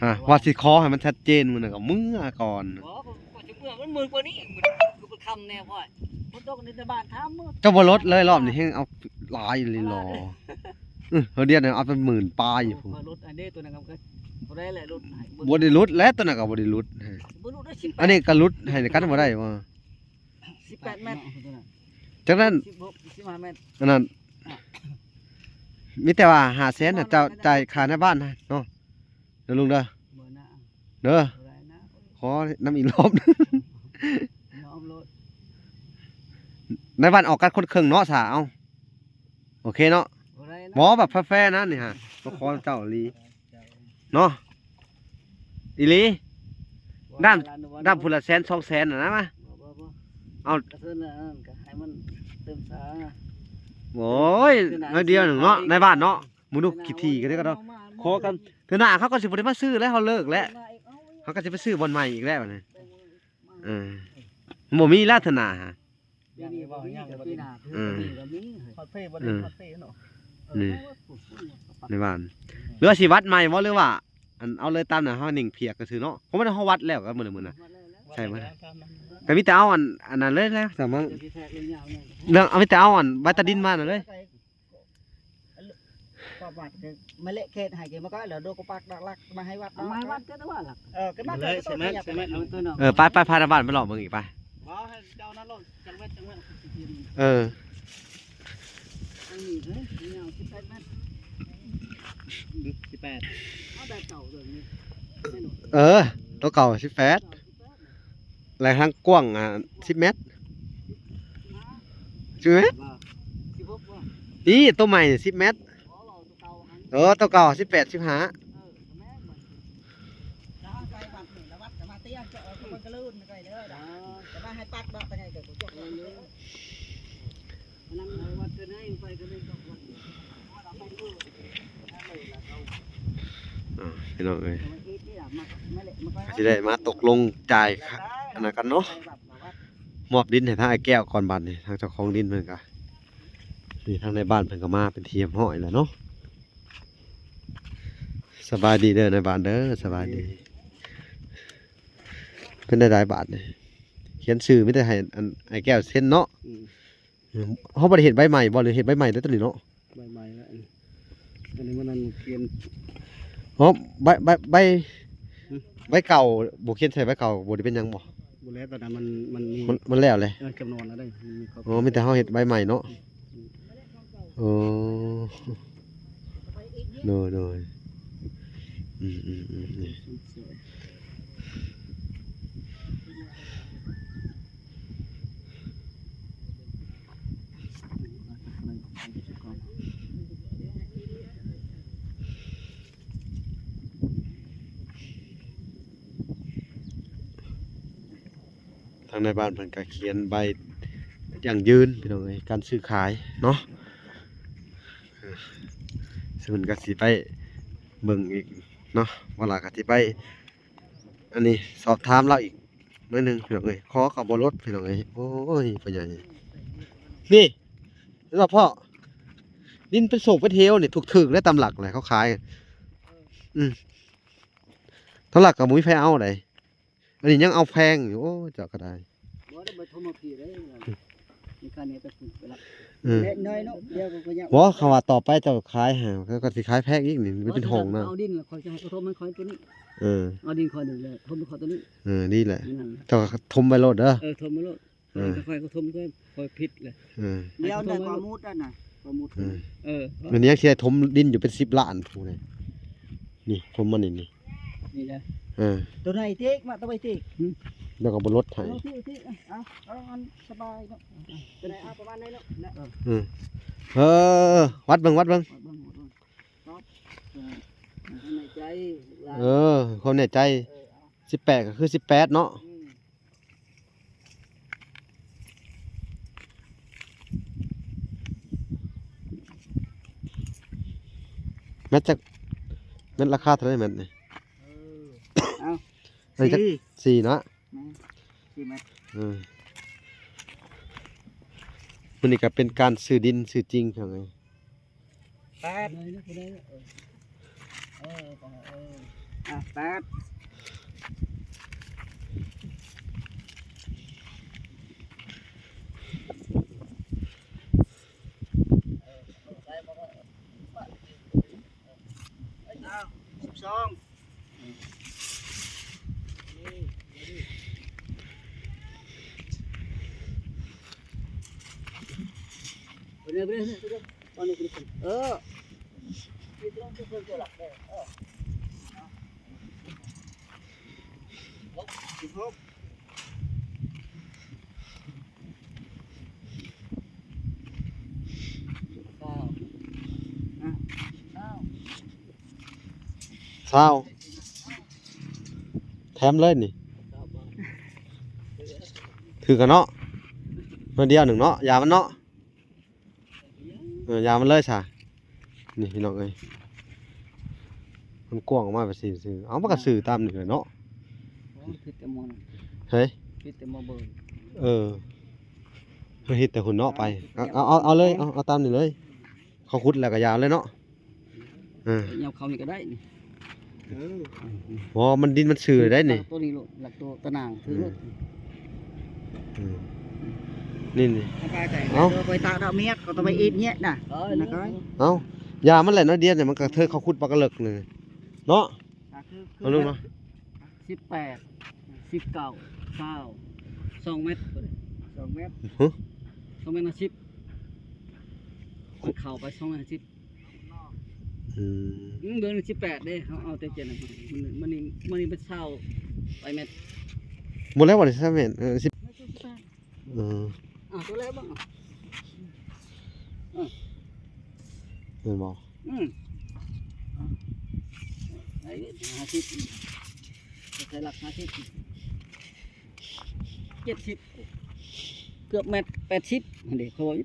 ຮະ ວ່າຊິຂໍໃຫ້ມັນຊັດເຈນ ມື້ນັ້ນກໍເມືອກ່ອນ ບໍ່ ກໍ ກໍຊິເມືອ ມັນມືກວ່ານີ້ ມື້ຄືບໍ່ຄ່ຳແນ່ ເພາະຝົນຕົກໃນບ້ານຖາມໝົດ ເຈົ້າບໍ່ລົດເລີຍ ລອບນີ້ແຮງເອົາຫຼາຍອີ່ຫຼີຫຼໍ ເອີ ເຮົາດຽວນີ້ເອົາເປັນໝື່ນປາຍຢູ່ພຸ້ນ ລົດອັນເດ້ ຕົວນັ້ນກໍບໍ່ໄດ້ແຫຼະ ລົດໃຫ້ ບໍ່ໄດ້ຫຼຸດແຫຼະ ຕົວນັ້ນກໍບໍ່ໄດ້ຫຼຸດ ບໍ່ຫຼຸດໄດ້ສິບແປດ ອັນນີ້ກໍຫຼຸດໃຫ້ກັນບໍ່ໄດ້ບໍ່? ສິບແປດແມັດ ຈັ່ງນັ້ນ ສິບຫົກ ສິບຫ້າແມັດ ອັນນັ້ນ ມີແຕ່ວ່າຫ້າແສນນະ ເຈົ້າຈ່າຍຄ່າໃນບ້ານນະເນາະ ເດີລຸງເດີ ເດີ ຂໍນຳອີກລອບ ໃນບ້ານອອກກັນຄົນເຄິ່ງເນາະ ສາ ເອົາ ໂອເຄເນາະ ບໍ່ ແບບແຟໆ ນະນີ້ຫາ ມາຂໍເຈົ້າອີ່ຫຼີ ເນາະ ອີ່ຫຼີ ດ້າມ ດ້າມພຸ້ນລະແສນສອງແສນນະ ມາ ບໍ່ ບໍ່ ເອົາ ກະເທີນນັ້ນກະໃຫ້ມັນຕື່ມສາ ໂອ້ຍ ໜ້ອຍດຽວໜຶ່ງເນາະ ໃນບ້ານເນາະ ມື້ນຸກຂີ້ຖີ່ກັນເດ້ ກໍເນາະ ຂໍກັນ ເທື່ອໜ້າເຂົາກໍຊິບໍ່ໄດ້ມາຊື້ແລ້ວ ເຮົາເລີກແລ້ວ ເຮົາກໍຊິໄປຊື້ບ່ອນໃໝ່ອີກແລ້ວບັດນີ້ ເອີ ບໍ່ມີແລ້ວເທື່ອໜ້າ ປີນີ້ບໍ່ມີ ປີໜ້າຄື ອືມ ປີນີ້ກໍມີ ຮອດເພບໍ່ໄດ້ ອືມ ຮອດເພເນາະ ນີ້ ໃນບ້ານ ຫຼືວ່າຊິວັດໃໝ່ບໍ່ ຫຼືວ່າ ອັນ ເອົາເລີຍຕາມນັ້ນ ເຮົາເໜັງພຽກກະຊື່ເນາະ ເພາະວ່າເຮົາວັດແລ້ວກໍມື້ນັ້ນ ມື້ນັ້ນ ໃຊ່ບໍ່ ກໍມີແຕ່ເອົາອັນ ອັນນັ້ນເລີຍແຫຼະ ສາມາດ ເລື່ອງ ເອົາ ມີແຕ່ເອົາອັນໃບຕາດິນມານັ້ນເລີຍ ປະຫວັດມາເລະເຂດໃຫ້ ມາກໍແລ້ວ ໂດກະປັກດອກລັກມາໃຫ້ວັດ ມາໃຫ້ວັດກໍໄດ້ວ່າລັກ ເອີ ກໍມາເລີຍ ໃຊ່ໄໝ ໃຊ່ໄໝ ເອີ ໄປ ໄປ ພາຊາວບ້ານໄປເລາະເບິ່ງອີກ ໄປ ບໍ່ ໃຫ້ເຈົ້ານັ້ນໂລດ ຈັກແມັດ ຈັກແມັດ ເອີ ອັນນີ້ເອີຍ ຍາວສິບແປດແມັດ ສິບແປດ ເອົາແບບເກົ່າເດີນີ້ ເອີ ໂຕເກົ່າສິບແປດ ແລະທາງກວ້າງ ອ່າ ສິບແມັດ ສິບແມັດ ສິບຫົກບໍ່ ນີ້ໂຕໃໝ່ສິບແມັດ ເອີ ໂຕເກົ່າສິບແປດ ສິບຫ້າ ເອີ ກໍແມ່ນມັນ ແລ້ວເຮົາໄປວັດນີ້ ແລ້ວວັດກໍມາເຕຍ ເຈົ້າເອົາໄປກະລືນໄປເດີ ຈະມາໃຫ້ປັກດອກໄປໃຫຍ່ກໍບໍ່ຈົບ ອ່າ ພີ່ນ້ອງເອີຍ ກໍຊິໄດ້ມາຕົກລົງຈ່າຍ ອັນນັ້ນກັນເນາະ ມອບດິນໃຫ້ທາງອ້າຍແກ້ວກ່ອນ ບາດນີ້ທາງເຈົ້າຂອງດິນເພິ່ນກະ ນີ້ທາງໃນບ້ານເພິ່ນກໍມາເປັນທີ່ຮຽບຮ້ອຍແລ້ວເນາະ ສະບາຍດີເດີນາຍບ້ານເດີ ສະບາຍດີ ເປັນໃດບາດນີ້ ຂຽນຊື່ມີແຕ່ໃຫ້ ອັນ ອ້າຍແກ້ວເຊັນເນາະ ອືມ ເຮົາບໍ່ໄດ້ເຮັດໃບໃໝ່ບໍ່ ຫຼືເຮັດໃບໃໝ່ແລ້ວໂຕນີ້ເນາະ ໃບໃໝ່ແລ້ວ ອັນນີ້ມັນນັ້ນຂຽນ ເອີ ໃບ ໃບ ໃບ ຫຶ ໃບເກົ່າ ບໍ່ຂຽນໃສ່ໃບເກົ່າ ບໍ່ໄດ້ເປັນຫຍັງບໍ່? ບໍ່ແລ້ວ ຕອນນັ້ນມັນ ມັນມີ ມັນ ມັນແລ້ວແຫຼະ ເອີ ຈຳນວນແລ້ວເດ້ ມັນມີຄອບ ອໍ ມີແຕ່ເຮົາເຮັດໃບໃໝ່ເນາະ ອືມ ໂອ້ ໂດຍ ໂດຍ ອືມ ອືມ ອືມ ນີ້ ທາງໃນບ້ານເພິ່ນກໍຂຽນໃບຢັ້ງຢືນ ພີ່ນ້ອງເອີຍ ການຊື້ຂາຍເນາະ ເອີ ສ ເພິ່ນກໍຊິໄປເບິ່ງອີກເນາະ ວ່າລະກໍຊິໄປ ອັນນີ້ສອບຖາມລາວອີກໜ້ອຍໜຶ່ງ ພີ່ນ້ອງເອີຍ. ຂໍກໍບໍ່ລົດ ພີ່ນ້ອງເອີຍ. ໂອ້ຍ ພໍ່ໃຫຍ່ ນີ້ ເຫັນບໍ່ພໍ່? ດິນເປັນໂສກເປັນເຫວນີ້ ຖືກໆ ແລ້ວຕາມຫຼັກແຫຼະເຂົາຂາຍ. ອືມ ຕາມຫຼັກກໍບໍ່ມີໃຜເອົາໃດ. ອັນນີ້ຍັງເອົາແພງຢູ່. ໂອ້ ເຈົ້າກໍໄດ້ ບໍ່ໄດ້ ບໍ່ໂທມາພີ້ເດ້. ມີຄ່ານີ້ໄປພຸ້ນໄປລະ ເອີ ແລະນ້ອຍເນາະ ດຽວກໍຍັງ ບໍ່ ຄຳວ່າຕໍ່ໄປເຈົ້າຂາຍໃຫ້ ເຂົາກໍຊິຂາຍແພງອີກນີ້ ມັນເປັນຫ້ອງນະ. ເອົາດິນລະ ຂ້ອຍຈະໃຫ້ເຂົາຖົມໃຫ້ຂ້ອຍຕົວນີ້. ເອີ ເອົາດິນຂ້ອຍນີ້ລະ ຖົມໃຫ້ຂ້ອຍຕົວນີ້. ເອີ ດີແຫຼະ ນັ້ນລະ ເຈົ້າກໍຖົມໄວ້ໂລດເດີ. ເອີ ຖົມໄວ້ໂລດ. ເອີ ເອີ ຂ້ອຍກໍຖົມຂ້ອຍ ຂ້ອຍຜິດແຫຼະ. ເອີ ດຽວໄດ້ກວ່າມຸດນັ້ນນະ ກວ່າມຸດ. ເອີ ເອີ ມັນຍັງຊິໄດ້ຖົມດິນຢູ່ເປັນສິບລ້ານພຸ້ນ. ນີ້ຖົມມານີ້ ນີ້ ນີ້ນະ. ເອີ ຕົວໃດຕິ ມາຕົວໃດຕິ. ແລ້ວກໍບໍ່ລົດໃຫ້ ເອົາ ເອົາ ເອົາ ອັນສະບາຍເນາະ. ຕົວໃດ ເອົາປະມານໃດເນາະ. ເອີ ເອີ ວັດເບິ່ງ ວັດເບິ່ງ ວັດເບິ່ງ ວັດເບິ່ງ. ເອີ ຄວາມແນ່ໃຈ ເອີ ຄວາມແນ່ໃຈ. ເອີ ເອົາ ສິບແປດກໍຄືສິບແປດເນາະ. ອືມ ແມັດຈັກ ແມັດລາຄາເທົ່າໃດແມັດນີ້? ເອີ ເອົາ ອັນນີ້ຈັກ ສີ່ ສີ່ເນາະ. ແມ່ນ ສີ່ແມັດ. ເອີ ມື້ນີ້ກໍເປັນການຊື້ດິນຊື້ຈິງ ພີ່ນ້ອງເອີຍ. ແປດ ເອີ ເອີ ເອີ ອ່ະ ແປດ ເອີ ເອົາ ສິບສອງ. ເອີ ຊາວ ແຖມເລີຍນີ້ ຖືກກັນເນາະ ໜ້ອຍດຽວໜຶ່ງເນາະ ຢາມັນເນາະ. ເອີ ຢາມັນເລີຍຊະ ນີ້ພີ່ນ້ອງເອີຍ ມັນກວ້າງອອກມາແບບຊີ້ຊື່ ເອົາ ມັນກໍຊື່ຕາມນີ້ແຫຼະເນາະ. ໂອ້ ຜິດແຕ່ໝໍ້ ເຮີ້ຍ ຜິດແຕ່ໝໍ້ເບິ່ງ. ເອີ ເຮົາເຮັດແຕ່ຫຸ່ນເນາະ ໄປ ເອົາ ເອົາ ເອົາເລີຍ ເອົາ ເອົາຕາມນີ້ເລີຍ ເຂົາຂຸດແລ້ວກໍຢາວເລີຍເນາະ. ເອີ ເອົາເຂົ້ານີ້ກໍໄດ້ນີ້. ເອີ ບໍ່ ມັນດິນມັນຊື່ໄດ້ນີ້ ຫຼັກຕົວນີ້ໂລດ ຫຼັກຕົວຕະໜ່າງຖືໂລດ. ອືມ ນີ້ ນີ້ ເອົາ ໄປຕາກດອກເມກ ກໍຕ້ອງໄປອີດເນຍນະ. ເອົາ ຢາມັນແຫຼະໜ້ອຍດຽວນີ້ ມັນກະເທີເຂົ້າຂຸດປາກກະເລິກນີ້ເນາະ. ເອົາເນາະ ສິບແປດ ສິບເກົ້າ ຊາວ ສອງແມັດ ສອງແມັດ ຮະ ສອງແມັດຫ້າສິບ ມັນເຂົ້າໄປສອງແມັດຫ້າສິບ. ອືມ ອືມ ເດືອນສິບແປດເດ້ ເຮົາເອົາແຕ່ເຈັດນະ ມັນ ມັນນີ້ ມັນນີ້ເປັນຊາວປາຍແມັດ. ໝົດແລ້ວບໍ່ນີ້ ຊາວແມັດ ເອີ ສິບ ເອີ ເອົາຕົວແລກເບິ່ງ ເອີ ແມ່ນບໍ່? ອືມ ໄອ້ຫ້າສິບ ໃສ່ຫຼັກຫ້າສິບ ເຈັດສິບ ເກືອບແມັດແປດສິບຫັ້ນເດ້ ເຂົາເວົ້າ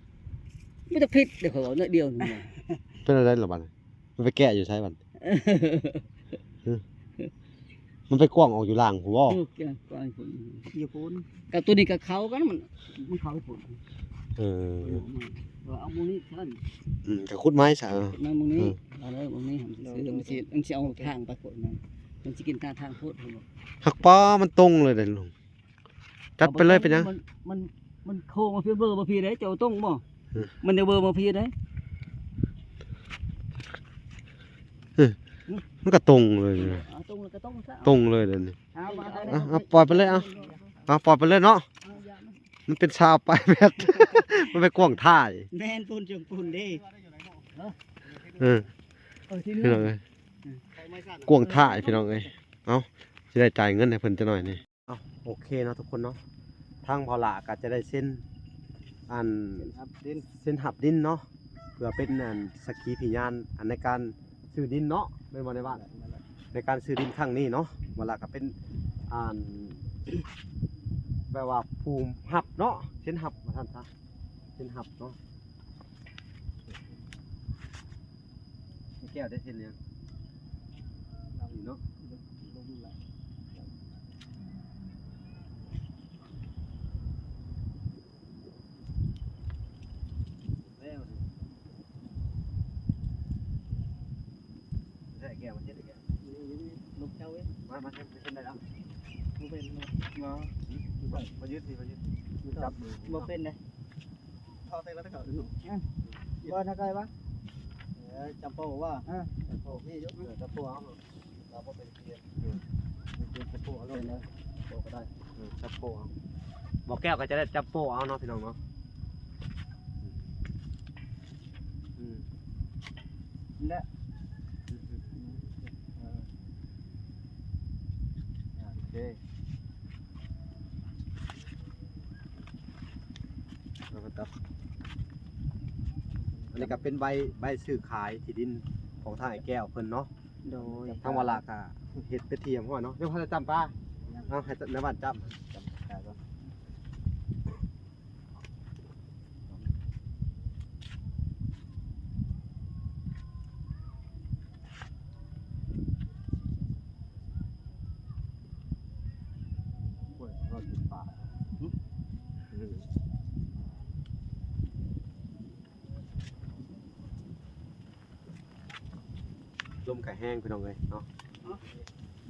ບໍ່ຈັກຜິດເດ້ ເຂົາເວົ້າໜ້ອຍດຽວນີ້. ເປັນແນວໃດລະບັດນີ້? ມັນໄປແກະຢູ່ໃສບັດ? ຮະ? ມັນໄປກວ້າງອອກຢູ່ລ່າງພຸ້ນບໍ່? ເອີ ກວ້າງພຸ້ນ ຢູ່ພຸ້ນ ກັບຕົວນີ້ກໍເຂົ້າກັນ ມັນ ມັນເຂົ້າພຸ້ນ. ເອີ ເອີ ເອົາໝ່ອງນີ້ຊັ້ນ ອືມ ກໍຂຸດໃໝ່ຊະ ເອີ ຂຸດໃໝ່ໝ່ອງນີ້ ເອີ ເອົາເລີຍໝ່ອງນີ້ ມັນຊິ ມັນຊິ ມັນຊິເອົາທາງໄປໂພດ ມັນຊິກິນຕາທາງໂພດ. ຫາກປ້າ ມັນຕົງເລີຍເດ້ລຸງ. ຈັດໄປເລີຍ ເປັນຫຍັງ? ມັນ ມັນ ມັນໂຄ້ງມາພີ້ ເບີມາພີ້ເດ້ ເຈົ້າຕົງບໍ່? ຮະ? ມັນຈະເບີມາພີ້ເດ້. ຮະ? ມັນກໍຕົງເລີຍ ເອົາຕົງແລ້ວກໍຕົງຊະ ຕົງເລີຍເດນີ້. ເອົາ ເອົາ ເອົາ ເອົາ ປ່ອຍໄປເລີຍ ເອົາ ເອົາ ປ່ອຍໄປເລີຍເນາະ. ມັນເປັນຊາວປາຍແມັດ ມັນໄປກວ້າງທ້າຍ. ແມ່ນ ປູນຈັ່ງປູນເດ້. ເອີ ເອີ ພີ່ນ້ອງເອີຍ ກວ້າງທ້າຍ ພີ່ນ້ອງເອີຍ. ເອົ້າ ຊິໄດ້ຈ່າຍເງິນໃຫ້ເພິ່ນຈັກໜ້ອຍນີ້. ເອົ້າ ໂອເຄເນາະທຸກຄົນເນາະ ທາງພໍ່ຫຼ້າກໍຈະໄດ້ເຊັນ ອັນ ເຊັນຮັບດິນ ເຊັນຮັບດິນເນາະ ເພື່ອເປັນ ອັນ ສັກຂີພະຍານ ອັນ ໃນການຊື້ດິນເນາະ ແມ່ນບໍ່ນາຍບ້ານ? ໃນການຊື້ດິນຄັ້ງນີ້ເນາະ ພໍ່ຫຼ້າກໍເປັນ ອັນ ແບບວ່າຜູ້ຮັບເນາະ ເຊັນຮັບວ່າຊັ້ນຊະ ເຊັນຮັບເນາະ. ມີ ແກ້ວໄດ້ເຮັດຫຍັງ? ເອົາອີກເນາະ. ລົງແລ້ວ. ແລ້ວນີ້ ໃສ່ແກ້ວມາເຮັດອີກແລ້ວ. ນີ້ ນີ້ ນີ້ ລົງເຈົ້າເອີງ. ມາ ມາເຮັດ ມາເຮັດໄດ້ແລ້ວ. ບໍ່ເປັນ ບໍ່ ບໍ່ ບໍ່ຍຶດນີ້ ບໍ່ຍຶດ. ຈັບມື ບໍ່ເປັນເດ້. ເຂົ້າໃສ່ລະຕະເກົ່າເນາະ. ອືມ ບໍ່ນະໄກວະ. ເອີ ຈຳໂປ້ວ່າ ເອີ ຈຳໂປ້ມີຢູ່. ເອີ ຈຳໂປ້ເອົາເນາະ. ເອີ ເປັນ ເປັນ ເປັນ ຈັບໂປ້ເອົາໂລດເນາະ. ໂປ້ກໍໄດ້. ເອີ ຈັບໂປ້ເອົາ. ບໍ່ແກ້ວກໍຈະໄດ້ຈັບໂປ້ເອົາເນາະ ພີ່ນ້ອງເນາະ. ອືມ ອືມ ແລະ ອືມ ອືມ ເອີ ໂອເຄ. ອັນນີ້ກໍເປັນໃບ ໃບຊື້ຂາຍທີ່ດິນຂອງທາງອ້າຍແກ້ວເພິ່ນເນາະ. ໂດຍ ທາງວາລະກໍເຮັດເປັນທີ່ຮຽບຮ້ອຍເນາະ. ຍັງບໍ່ທັນໄດ້ຈ້ຳປາ. ເອົາໃຫ້ນາຍບ້ານຈ້ຳ ຈ້ຳປາກ່ອນ. ໂອ້ຍ ຮອດປ່າ. ຫຶ? ລົມກະແຮງ ພີ່ນ້ອງເອີຍເນາະ.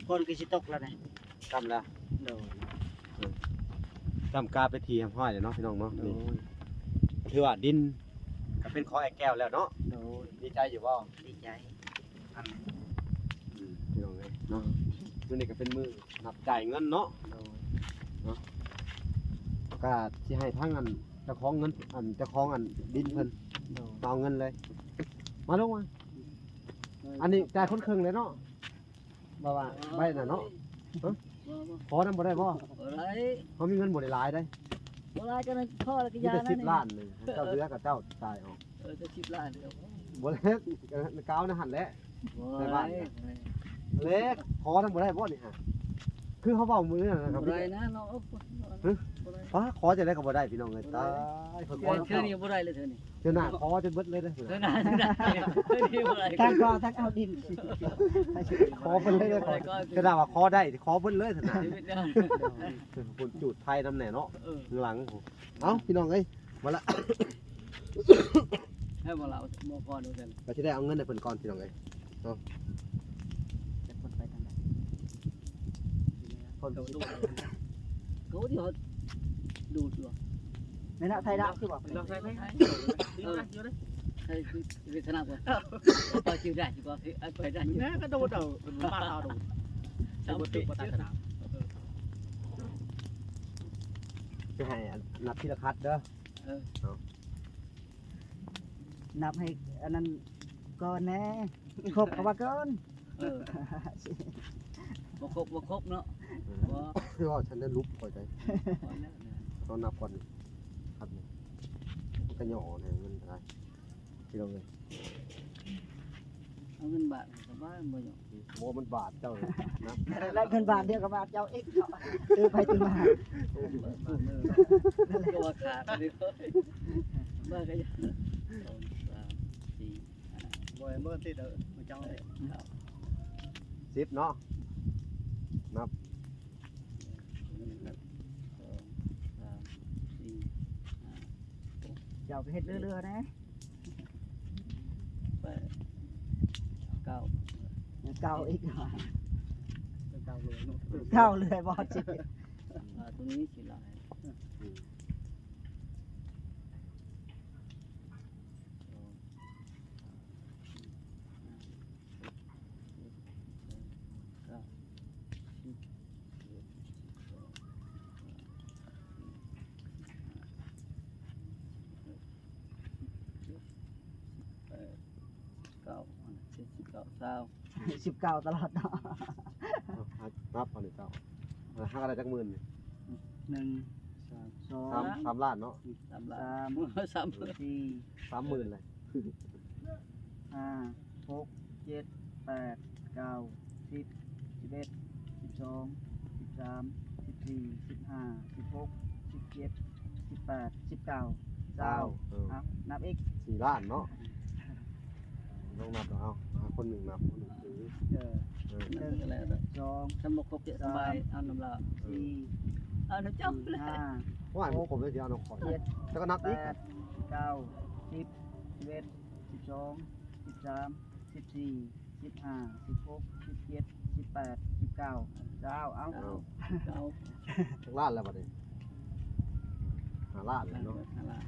ຝົນຄືຊິຕົກແລ້ວນະ. ຈ້ຳແລ້ວ. ໂດຍ ຈ້ຳກາໄປທີ່ຮຽບຮ້ອຍແລ້ວເນາະ ພີ່ນ້ອງເນາະ. ໂດຍ ຖືວ່າດິນກໍເປັນຂອງອ້າຍແກ້ວແລ້ວເນາະ. ໂດຍ ດີໃຈຢູ່ບໍ່? ດີໃຈ. ອືມ ພີ່ນ້ອງເອີຍເນາະ ມື້ນີ້ກໍເປັນມື້ນັບຈ່າຍເງິນເນາະ. ໂດຍ ເນາະ ກໍຊິໃຫ້ທາງອັນເຈົ້າຂອງເງິນ ອັນເຈົ້າຂອງອັນດິນເພິ່ນ ໂດຍ ມາເອົາເງິນເລີຍ. ມາລົງມາ. ອັນນີ້ຈ່າຍຄົນເຄິ່ງເລີຍເນາະ. ບໍ່ວ່າໃບນັ້ນເນາະ. ຮະ? ບໍ່ ບໍ່ ຂໍນຳບໍ່ໄດ້ບໍ່? ບໍ່ໄດ້. ເຮົາມີເງິນບໍ່ໄດ້ຫຼາຍເດ້. ບໍ່ຫຼາຍກໍນັ້ນ ຂໍແລ້ວກໍຢ່ານັ້ນ. ມີແຕ່ສິບລ້ານນີ້ ເຈົ້າເຫຼືອກໍເຈົ້າຈ່າຍອອກ. ເອີ ແຕ່ສິບລ້ານເດີ. ບໍ່ແລ້ວ ກໍເອົາໃນຫັ້ນແຫຼະ. ບໍ່ໄດ້ ໃນບ້ານ ບໍ່ໄດ້. ແລະ ຂໍນຳບໍ່ໄດ້ບໍ່ນີ້ຫາ? ຄືເຮົາເວົ້າມື້ນັ້ນນະ ບໍ່ໄດ້ນະເນາະ. ຮະ? ບໍ່ໄດ້. ປ້າ ຂໍຈັ່ງໃດກໍບໍ່ໄດ້ ພີ່ນ້ອງເອີຍ. ຕາຍ ເທື່ອນີ້ບໍ່ໄດ້ເລີຍ ເທື່ອນີ້. ເທື່ອໜ້າຂໍຈົນເບິດເລີຍເດີ. ເທື່ອໜ້າ ເທື່ອໜ້າ ເທື່ອນີ້ບໍ່ໄດ້. ທັງຂໍທັງເອົາດິນ ຂໍເພິ່ນເລີຍ. ເທື່ອໜ້າວ່າຂໍໄດ້ ຂໍເບິດເລີຍເທື່ອໜ້າ. ຄົນຈູດໄຟນຳແດ່ເນາະ. ເອີ ຫຼັງ. ເອົ້າ ພີ່ນ້ອງເອີຍ ມາລະ ໃຫ້ບໍ່ລາວບໍ່ກ່ອນວ່າຊັ້ນ. ກໍຊິໄດ້ເອົາເງິນໃຫ້ເພິ່ນກ່ອນ ພີ່ນ້ອງເອີຍເນາະ. ຈັກຄົນໄປທາງໃດ? ຄົນ ເຂົາດູດ ເຂົາທີ່ເຮົາດູດຢູ່. ແມ່ນນະ ໄທລາວຄືວ່າ ລາວໄທ ໄທ ເອີ ຢູ່ເດ້. ໄທຄືເວຍດນາມາກ່ອນ. ເຂົາຈື່ໄດ້ ຊິບໍ່ ເອີ ໄປໄດ້. ແມ່ນກະໂດດເອົາ ປາດເອົາໂດດ. ບໍ່ຖືກ ບໍ່ຕາຍສະໜາມ. ຊິໃຫ້ນັບທີລະຄັດເດີ. ເອີ ເອົາ ນັບໃຫ້ອັນນັ້ນກ່ອນແດ່. ຄົບກໍວ່າກ່ອນ. ເອີ ບໍ່ຄົບ ບໍ່ຄົບເນາະ. ເອີ ບໍ່ ຄືວ່າຊັ້ນໄດ້ຫຼຸບຂ້ອຍໄດ້. ຕ້ອງນັບກ່ອນ. ຄັບນີ້ ມັນກະຫຍໍ້ແນ່ ມັນກະໄດ້ ພີ່ນ້ອງເອີຍ. ເອົາເງິນບາດສະບາຍ ບໍ່ຫຍັງ. ບໍ່ ມັນບາດເຈົ້ານະ. ແລະເງິນບາດດຽວກັບບາດເຈົ້າອີກເນາະ. ຖືໄປຖືມາ ໂອ້ ບາດເລີຍ. ກໍວ່າຂາດເລີຍ. ບາດກໍຍັງ ສອງ ສາມ ສີ່ ຫ້າ ບໍ່ໃຫ້ເບິ່ງຕິດເດີ ເຈົ້າເດ້. ສິບເນາະ ນັບ ໜຶ່ງ ສອງ ສາມ ສີ່ ຫ້າ ຫົກ ເຈົ້າໄປເຮັດເລື້ອຍໆແດ່. ແປດ ເກົ້າ ເກົ້າອີກ. ເກົ້າເລີຍເນາະ. ເກົ້າເລີຍບໍ່ຈິ. ອ່າ ຕົວນີ້ຊິຫຼາຍ. ອືມ ສອງ ສາມ ສີ່ ຫ້າ ຫົກ ເຈັດ ແປດ ເກົ້າ ສິບ ສິບເອັດ ສິບສອງ ສິບສາມ ສິບສີ່ ສິບຫ້າ ສິບຫົກ ສິບເຈັດ ສິບແປດ ສິບເກົ້າ ສິບເກົ້າ ຊາວ ສິບເກົ້າຕະຫຼອດເນາະ. ເອົາ ນັບເອົາເລີຍເຈົ້າ. ເອີ ຫາກະໄດ້ຈັກໝື່ນນີ້? ໜຶ່ງ ສອງ ສາມ ສາມລ້ານເນາະ. ສາມລ້ານ ສາມ ສີ່ ສາມໝື່ນເລີຍ. ຫ້າ ຫົກ ເຈັດ ແປດ ເກົ້າ ສິບ ສິບເອັດ ສິບສອງ ສິບສາມ ສິບສີ່ ສິບຫ້າ ສິບຫົກ ສິບເຈັດ ສິບແປດ ສິບເກົ້າ ຊາວ ຊາວ. ເອີ ເອົາ ນັບອີກ ສີ່ລ້ານເນາະ. ລອງນັບເອົາ ເອົາ ຄົນໜຶ່ງນັບ ຄົນໜຶ່ງຖື ເອີ ເອີ ໜຶ່ງ ສອງ ຄັນບໍ່ຄົບຈະສະບາຍ ເອົານຳລາວ ສີ່ ເອົານຳເຈົ້າ ຫ້າ ໂອ້ຍ ບໍ່ຄົບເລີຍ ຊິເອົານຳຂ້ອຍ ເຈັດ ແລ້ວກໍນັບອີກ ແປດ ເກົ້າ ສິບ ສິບເອັດ ສິບສອງ ສິບສາມ ສິບສີ່ ສິບຫ້າ ສິບຫົກ ສິບເຈັດ ສິບແປດ ສິບເກົ້າ ຊາວ ເອົາ ເອົາ ເອົາ ຈັກລ້ານແລ້ວບັດນີ້? ຫ້າລ້ານແລ້ວເນາະ ຫ້າລ້ານ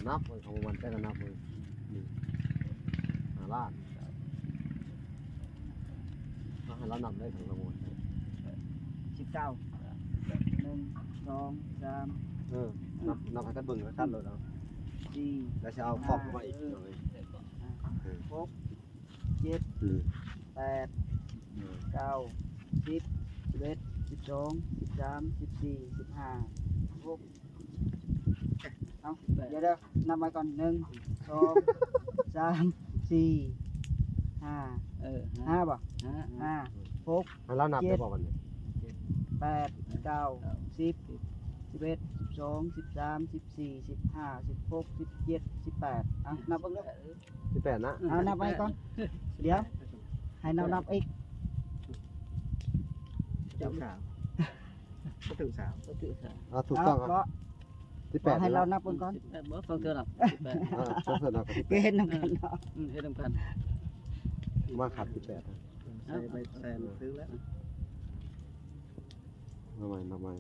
ນັບເບິ່ງ ເຂົາບໍ່ໝັ້ນໃຈກໍນັບເບິ່ງ ນີ້ ຫ້າລ້ານ ເອົາ ໃຫ້ລາວນັບໄດ້ເຖິງລະໝົດ ສິບເກົ້າ ໜຶ່ງ ສອງ ສາມ ເອີ ນັບ ນັບໃຫ້ກັນເບິ່ງຄັກໆໂລດເອົາ ສີ່ ແລ້ວຊິເອົາຂອບມາອີກ ຫ້າ ເອີ ຫົກ ເຈັດ ອືມ ແປດ ເກົ້າ ສິບ ສິບເອັດ ສິບສອງ ສິບສາມ ສິບສີ່ ສິບຫ້າ ສິບຫົກ ເອົາ ດຽວໆ ນັບໃໝ່ກ່ອນ ໜຶ່ງ ສອງ ສາມ ສີ່ ຫ້າ ເອີ ຫ້າ ຫ້າບໍ່? ຫ້າ ຫ້າ ຫົກ ໃຫ້ລາວນັບໄດ້ບໍ່ບັດນີ້? ເຈັດ ແປດ ເກົ້າ ສິບ ສິບເອັດ ສິບສອງ ສິບສາມ ສິບສີ່ ສິບຫ້າ ສິບຫົກ ສິບເຈັດ ສິບແປດ ເອົາ ນັບເບິ່ງເດີ ສິບແປດນະ ເອົາ ນັບໃໝ່ກ່ອນ ດຽວ ໃຫ້ນັບ ນັບອີກ ເຈົ້າສາວ ບໍ່ຖືກສາວ ບໍ່ຖືກສາວ ເອົາ ຖືກຕ້ອງ ເອົາ ເອົາ ເນາະ ສິບແປດ ໃຫ້ລາວນັບເບິ່ງກ່ອນ ສິບແປດ ບໍ່ ຟັງເທື່ອນັບ ສິບແປດ ເອີ ຟັງເທື່ອນັບ ຄືເຮັດນຳກັນເນາະ ອືມ ເຮັດນຳກັນ ມາຂັດສິບແປດ ໃສ່ໃບແສນ ຖືກແລ້ວ ເອົາໃໝ່ ນັບໃໝ່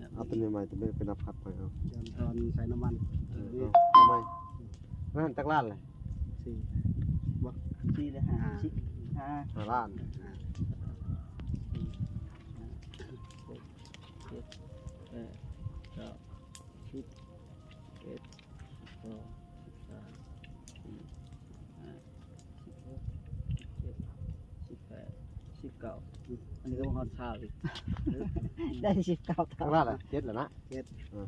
ນັບ ເອົາຕົວນີ້ໃໝ່ ຕົວນີ້ໄປນັບຂັດໃໝ່ ເອົາ ຕອນໃສ່ນ້ຳມັນ ເອີ ເອົາ ນັບໃໝ່ ນັ້ນຈັກລ້ານແຫຼະ? ສີ່ ບໍ່ ສີ່ ຫຼື ຫ້າ ຫ້າ ຫ້າ ຫ້າ ຫ້າລ້ານ ຫ້າ ສີ່ ຫ້າ ຫົກ ເຈັດ ແປດ ເກົ້າ ສິບ ສິບເອັດ ສິບສອງ ສິບສາມ ສິບສີ່ ສິບຫ້າ ສິບຫົກ ສິບເຈັດ ສິບແປດ ສິບເກົ້າ ອືມ ອັນນີ້ກໍບໍ່ຮອດຊາວອີກ ໄດ້ສິບເກົ້າເທົ່າ ເທົ່ານັ້ນແຫຼະ ເຈັດແລ້ວນະ ເຈັດ ເອີ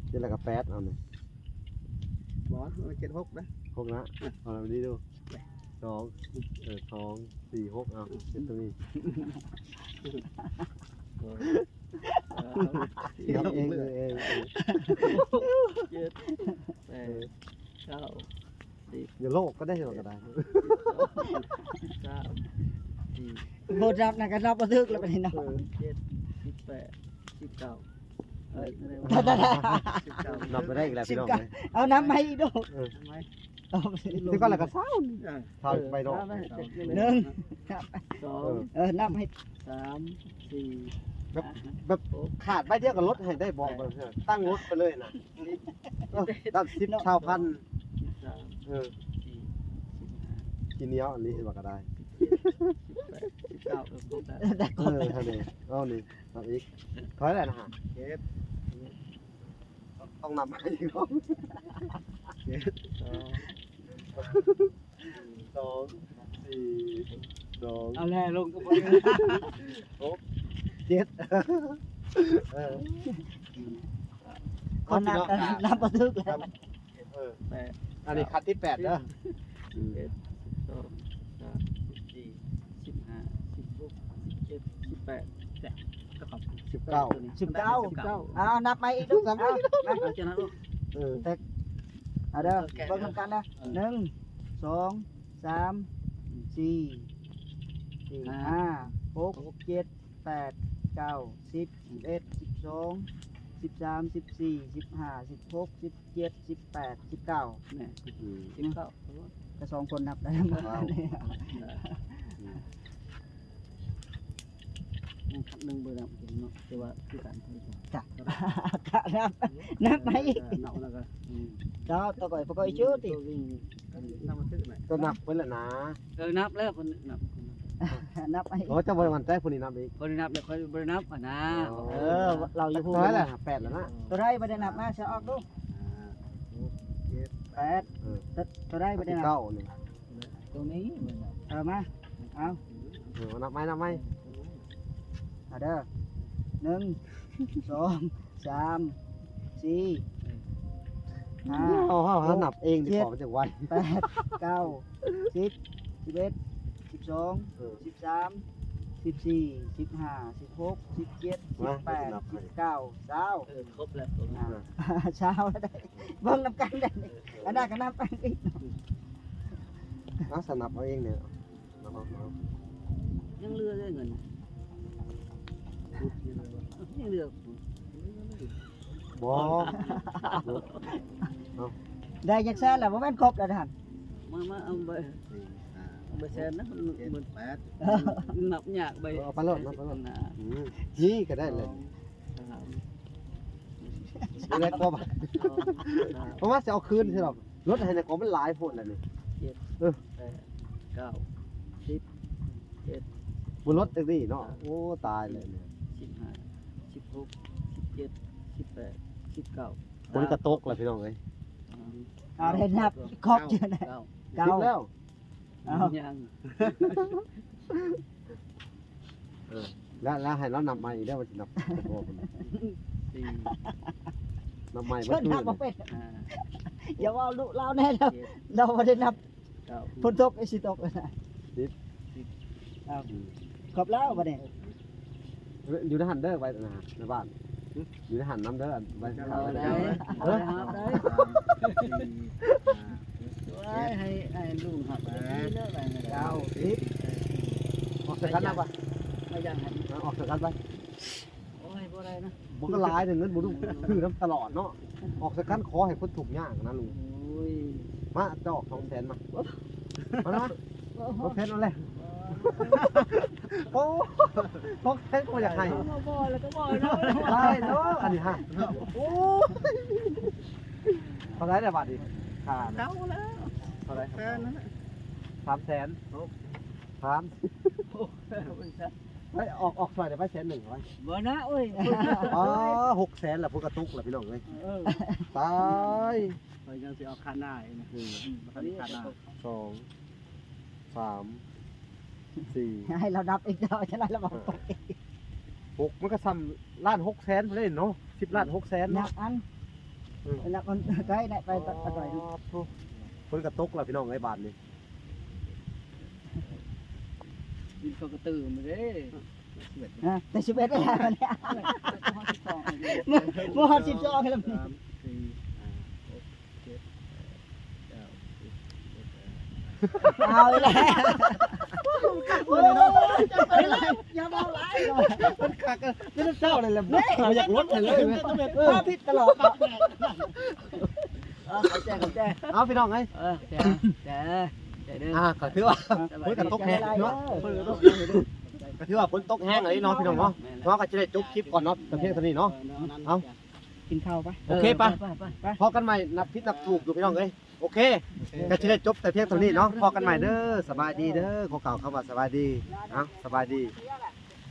ເຈັດແລ້ວກໍແປດ ເອົານີ້ ບໍ່ ເຈັດຫົກນະ ຫົກນະ ເອົາດີດູ ສອງ ເອີ ສອງ ສີ່ ຫົກ ເອົາ ເຈັດຕົງນີ້ ເອົາເອງ ເອີ ເອີ ເຈັດ ແປດ ເກົ້າ ສິບ ຢ່າໂລກກໍໄດ້ ເຮົາກໍໄດ້ ສາມ ສີ່ ບໍ່ນັບນະ ກໍນັບບໍ່ຖືກແລ້ວບັດນີ້ເນາະ ເຈັດ ສິບແປດ ສິບເກົ້າ ເອີ ນັບບໍ່ໄດ້ອີກແລ້ວພີ່ນ້ອງເອີຍ ເອົານັບໃໝ່ອີກດູ ເອີ ນັບໃໝ່ ເອົາ ຄືກັນລະກໍຊາວ ເອີ ຊາວໄປເນາະ ໜຶ່ງ ສອງ ເອີ ເອີ ນັບໃຫ້ ສາມ ສີ່ ແບບ ແບບຂາດໃບດຽວກໍລົດໃຫ້ໄດ້ບໍ່ ເອີ ຕັ້ງລົດໄປເລີຍນະ ເອີ ນັບສິບ ຊາວພັນ ສິບສາມ ເອີ ສີ່ ສິບຫ້າ ຂີ້ໜຽວອັນນີ້ວ່າກໍໄດ້ ສິບເຈັດ ສິບແປດ ສິບເກົ້າ ເອີ ຄົບແລ້ວ ເອີ ຫັ້ນເດ ເອົານີ້ ນັບອີກ ເທົ່າໃດລະຫະ ເຈັດ ຕ້ອງນັບໃໝ່ອີກ ເຈັດ ສອງ ສອງ ສີ່ ສອງ ເອົາແລ້ວ ລົງກໍບໍ່ ຫົກ ເຈັດ ເອີ ເອົາ ນັບ ນັບບໍ່ຖືກແລ້ວ ເອີ ແປດ ອັນນີ້ຂັດທີແປດເດີ ສິບເອັດ ສິບສອງ ສິບສາມ ສິບສີ່ ສິບຫ້າ ສິບຫົກ ສິບເຈັດ ສິບແປດ ສິບເກົ້າ ສິບເກົ້າ ເອົາ ນັບໃໝ່ອີກດູ ນັບໃໝ່ ເອົາ ເອົາ ເອົາ ເອົາ ເອີ ເອົາເດີ ເບິ່ງນຳກັນເດີ ເອີ ໜຶ່ງ ສອງ ສາມ ສີ່ ຫ້າ ຫົກ ເຈັດ ແປດ ເກົ້າ ສິບ ສິບເອັດ ສິບສອງ ສິບສາມ ສິບສີ່ ສິບຫ້າ ສິບຫົກ ສິບເຈັດ ສິບແປດ ສິບເກົ້າ ແມ່ນ ອືມ ສິບເກົ້າ ກໍສອງຄົນນັບໄດ້ ອືມ ອືມ ຄັນໜຶ່ງບໍ່ນັບເນາະ ແຕ່ວ່າຄືກັນ ຈ້ະ ກະນັບ ນັບໃໝ່ອີກ ເອີ ນັບແລ້ວກໍ ອືມ ເຈົ້າ ຕົວຂ້ອຍ ພວກຂ້ອຍຊື່ຕິ ຕົວນີ້ ນັບມາຊື່ນະ ຕົວນັບເພິ່ນລະນະ ເອີ ນັບແລ້ວ ເພິ່ນນັບ ນັບໃໝ່ ໂອ້ ເຈົ້າບໍ່ໄດ້ໝັ້ນໃຈຜູ້ນີ້ນັບອີກ ຜູ້ນີ້ນັບແລ້ວ ຂ້ອຍບໍ່ໄດ້ນັບຫັ້ນນະ ເອີ ເອີ ລາວຢູ່ ເທົ່າໃດລະ ແປດລະນະ ຕົວໃດບໍ່ໄດ້ນັບ ມາ ເຊາະອອກດູ ຫ້າ ຫົກ ເຈັດ ແປດ ເອີ ຕົວໃດບໍ່ໄດ້ນັບ ເກົ້ານີ້ ຕົວນີ້ ເອີ ມາ ເອົາ ເອີ ນັບໃໝ່ ນັບໃໝ່ ເອົາເດີ ໜຶ່ງ ສອງ ສາມ ສີ່ ຫ້າ ເຮົາ ເຮົາ ເຮົານັບເອງດີກວ່າ ມັນຈະໄວ ແປດ ເກົ້າ ສິບ ສິບເອັດ ສິບສອງ ເອີ ສິບສາມ ສິບສີ່ ສິບຫ້າ ສິບຫົກ ສິບເຈັດ ສິບແປດ ສິບເກົ້າ ຊາວ ເອີ ຄົບແລ້ວ ອ່າ ຊາວ ໄດ້ ເບິ່ງນຳກັນໄດ້ ອັນນັ້ນກໍນັບໄປອີກ ເອົາ ສະນັບເອົາເອງນີ້ ນັບເອົາ ຍັງເຫຼືອເດ້ເງິນ ຍັງເຫຼືອ ບໍ່ ເອົາ ໄດ້ຈັກແສນແລ້ວ ບໍ່ແມ່ນຄົບແລ້ວຫັ້ນ ມາ ມາເອົາໃບ ສີ່ ຫ້າ ໃບແສນນະ ຫົກ ເຈັດ ມັນ ແປດ ນັບຍາກໃບ ເອົາໄປໂລດ ນັບໄປໂລດ ອືມ ນີ້ກໍໄດ້ເລີຍ ສອງ ສາມ ນີ້ແຫຼະກໍ ສອງ ສາມ ເພາະວ່າຊິເອົາຄືນຊິດອກ ລົດໃຫ້ແດ່ກໍ ມັນຫຼາຍໂພດແລ້ວນີ້ ເຈັດ ເອີ ແປດ ເກົ້າ ສິບ ສິບເອັດ ບໍ່ລົດຈັກນີ້ເນາະ ໂອ້ ຕາຍແລ້ວນີ້ ສິບຫ້າ ສິບຫົກ ສິບເຈັດ ສິບແປດ ສິບເກົ້າ ຝົນກໍຕົກແລ້ວພີ່ນ້ອງເອີຍ ອ່າ ໄດ້ນັບຄອບຢູ່ນະ ເກົ້າ ເກົ້າ ສິບແລ້ວ ເອົ້າ ຍັງ ເອີ ແລ້ວ ແລ້ວໃຫ້ລາວນັບໃໝ່ອີກເດີ ວ່າຊິນັບບໍ່ ສີ່ ນັບໃໝ່ ເຊີນ ເບິດຄືນ ນັບບໍ່ເປັນ ຫ້າ ຢ່າເວົ້າດຸລາວແນ່ເດີ ເຈັດ ລາວບໍ່ໄດ້ນັບ ເກົ້າ ຝົນຕົກ ຊິຕົກ ສິບ ສິບ ເອົ້າ ອືມ ຄອບແລ້ວບັດນີ້ ຢູ່ໃນຫັ້ນເດີ ໄວ້ນະ ໃນບ້ານ ຢູ່ໃນຫັ້ນນຳເດີ ອັນໄວ້ ເອົາໄດ້ ເອີ ເອົາໄດ້ ສາມ ສີ່ ຫ້າ ຫົກ ເຈັດ ໂອ້ຍ ໃຫ້ ໃຫ້ລຸງຮັບ ແປດ ເດີ ເກົ້າ ສິບ ອອກໃສ່ກັນນະ ໄປ ໄປຢ່າງໃຫ້ ເອົາ ອອກໃສ່ກັນໄປ ໂອ້ຍ ບໍ່ໄດ້ນະ ບໍ່ກໍຫຼາຍເດ້ ເງິນບໍ່ລຸງ ຖືນຳຕະຫຼອດເນາະ ອອກໃສ່ກັນ ຂໍໃຫ້ຄົນທຸກຍາກນະລຸງ ໂອ້ຍ ມາຈອກສອງແສນມາ ມາ ມາ ສອງແສນເອົາແຫຼະ ໂອ້ ສອງແສນກໍບໍ່ຢາກໃຫ້ ບໍ່ ບໍ່ ແລ້ວກໍບໍ່ເນາະ ຫຼາຍເນາະ ອັນນີ້ຮະ ໂອ້ ເທົ່າໃດແລ້ວບາດນີ້ ຄ່າ ເທົ່າແລ້ວ ເທົ່າໃດ ສາມແສນ ສາມ ໄປອອກ ອອກຊ່ອຍໄດ້ໄປແສນໜຶ່ງໄວ້ ບໍ່ນະ ໂອ້ຍ ອໍ ຫົກແສນລະ ພຸ້ນກະຕົກລະ ພີ່ນ້ອງເອີຍ ເອີ ຕາຍ ຂ້ອຍຍັງຊິເອົາຄາໜ້າອີກນະ ອືມ ບໍ່ທັນຄາໜ້າ ສອງ ສາມ ສີ່ ໃຫ້ລາວນັບອີກເຈົ້າ ຈະໄດ້ລະບອກ ເອີ ຫົກ ມັນກະຊ່ຳລ້ານຫົກແສນພຸ້ນເດ້ເນາະ ສິບລ້ານຫົກແສນເນາະ ນັບອັນ ອືມ ນັບອັນ ໄດ້ ໄດ້ໄປ ອໍ ຕະ ຕະໄກ ຝົນກະຕົກລະ ພີ່ນ້ອງເອີຍ ບາດນີ້ ດິນເຂົາກະຕື່ມເດ້ ຮະ ແຕ່ສິບເອັດແລ້ວນີ້ ບໍ່ຮອດສິບສອງແລ້ວນີ້ ສາມ ສີ່ ຫ້າ ຫົກ ເຈັດ ແປດ ເກົ້າ ສິບ ສິບເອັດ ເອົາອີກແລ້ວ ໂອ້ຍ ຢ່າເວົ້າຫຼາຍ ມັນຄັກ ເປັນເຊົ້ານີ້ແຫຼະ ບໍ່ຢາກລົດໃຫ້ເລີຍ ເອີ ຜິດຕະຫຼອດ ເອີ ເຂົ້າໃຈ ເຂົ້າໃຈ ເອົາ ພີ່ນ້ອງເອີຍ ເອີ ແຈ ແຈ ແຈເດີ ອ່າ ກໍຖືວ່າ ເອີ ຝົນກໍຕົກແຮງເນາະ ເອີ ກໍຖືວ່າຝົນຕົກແຮງອີ່ຫຼີເນາະ ພີ່ນ້ອງເນາະ ແມ່ນແລ້ວ ເຮົາກໍຈະໄດ້ຈົບຄລິບກ່ອນເນາະ ແຕ່ພຽງເທົ່ານີ້ເນາະ ເອີ ເນາະ ເອົາ ກິນເຂົ້າໄປ ໂອເຄ ໄປ ເອີ ໄປ ໄປ ພໍ້ກັນໃໝ່ ນັບຜິດນັບຖືກຢູ່ ພີ່ນ້ອງເອີຍ ໂອເຄ ກໍຈະໄດ້ຈົບແຕ່ພຽງເທົ່ານີ້ເນາະ ພໍ້ກັນໃໝ່ເດີ ສະບາຍດີເດີ ຂໍກ່າວຄຳວ່າສະບາຍດີ ເອົາ ສະບາຍດີ.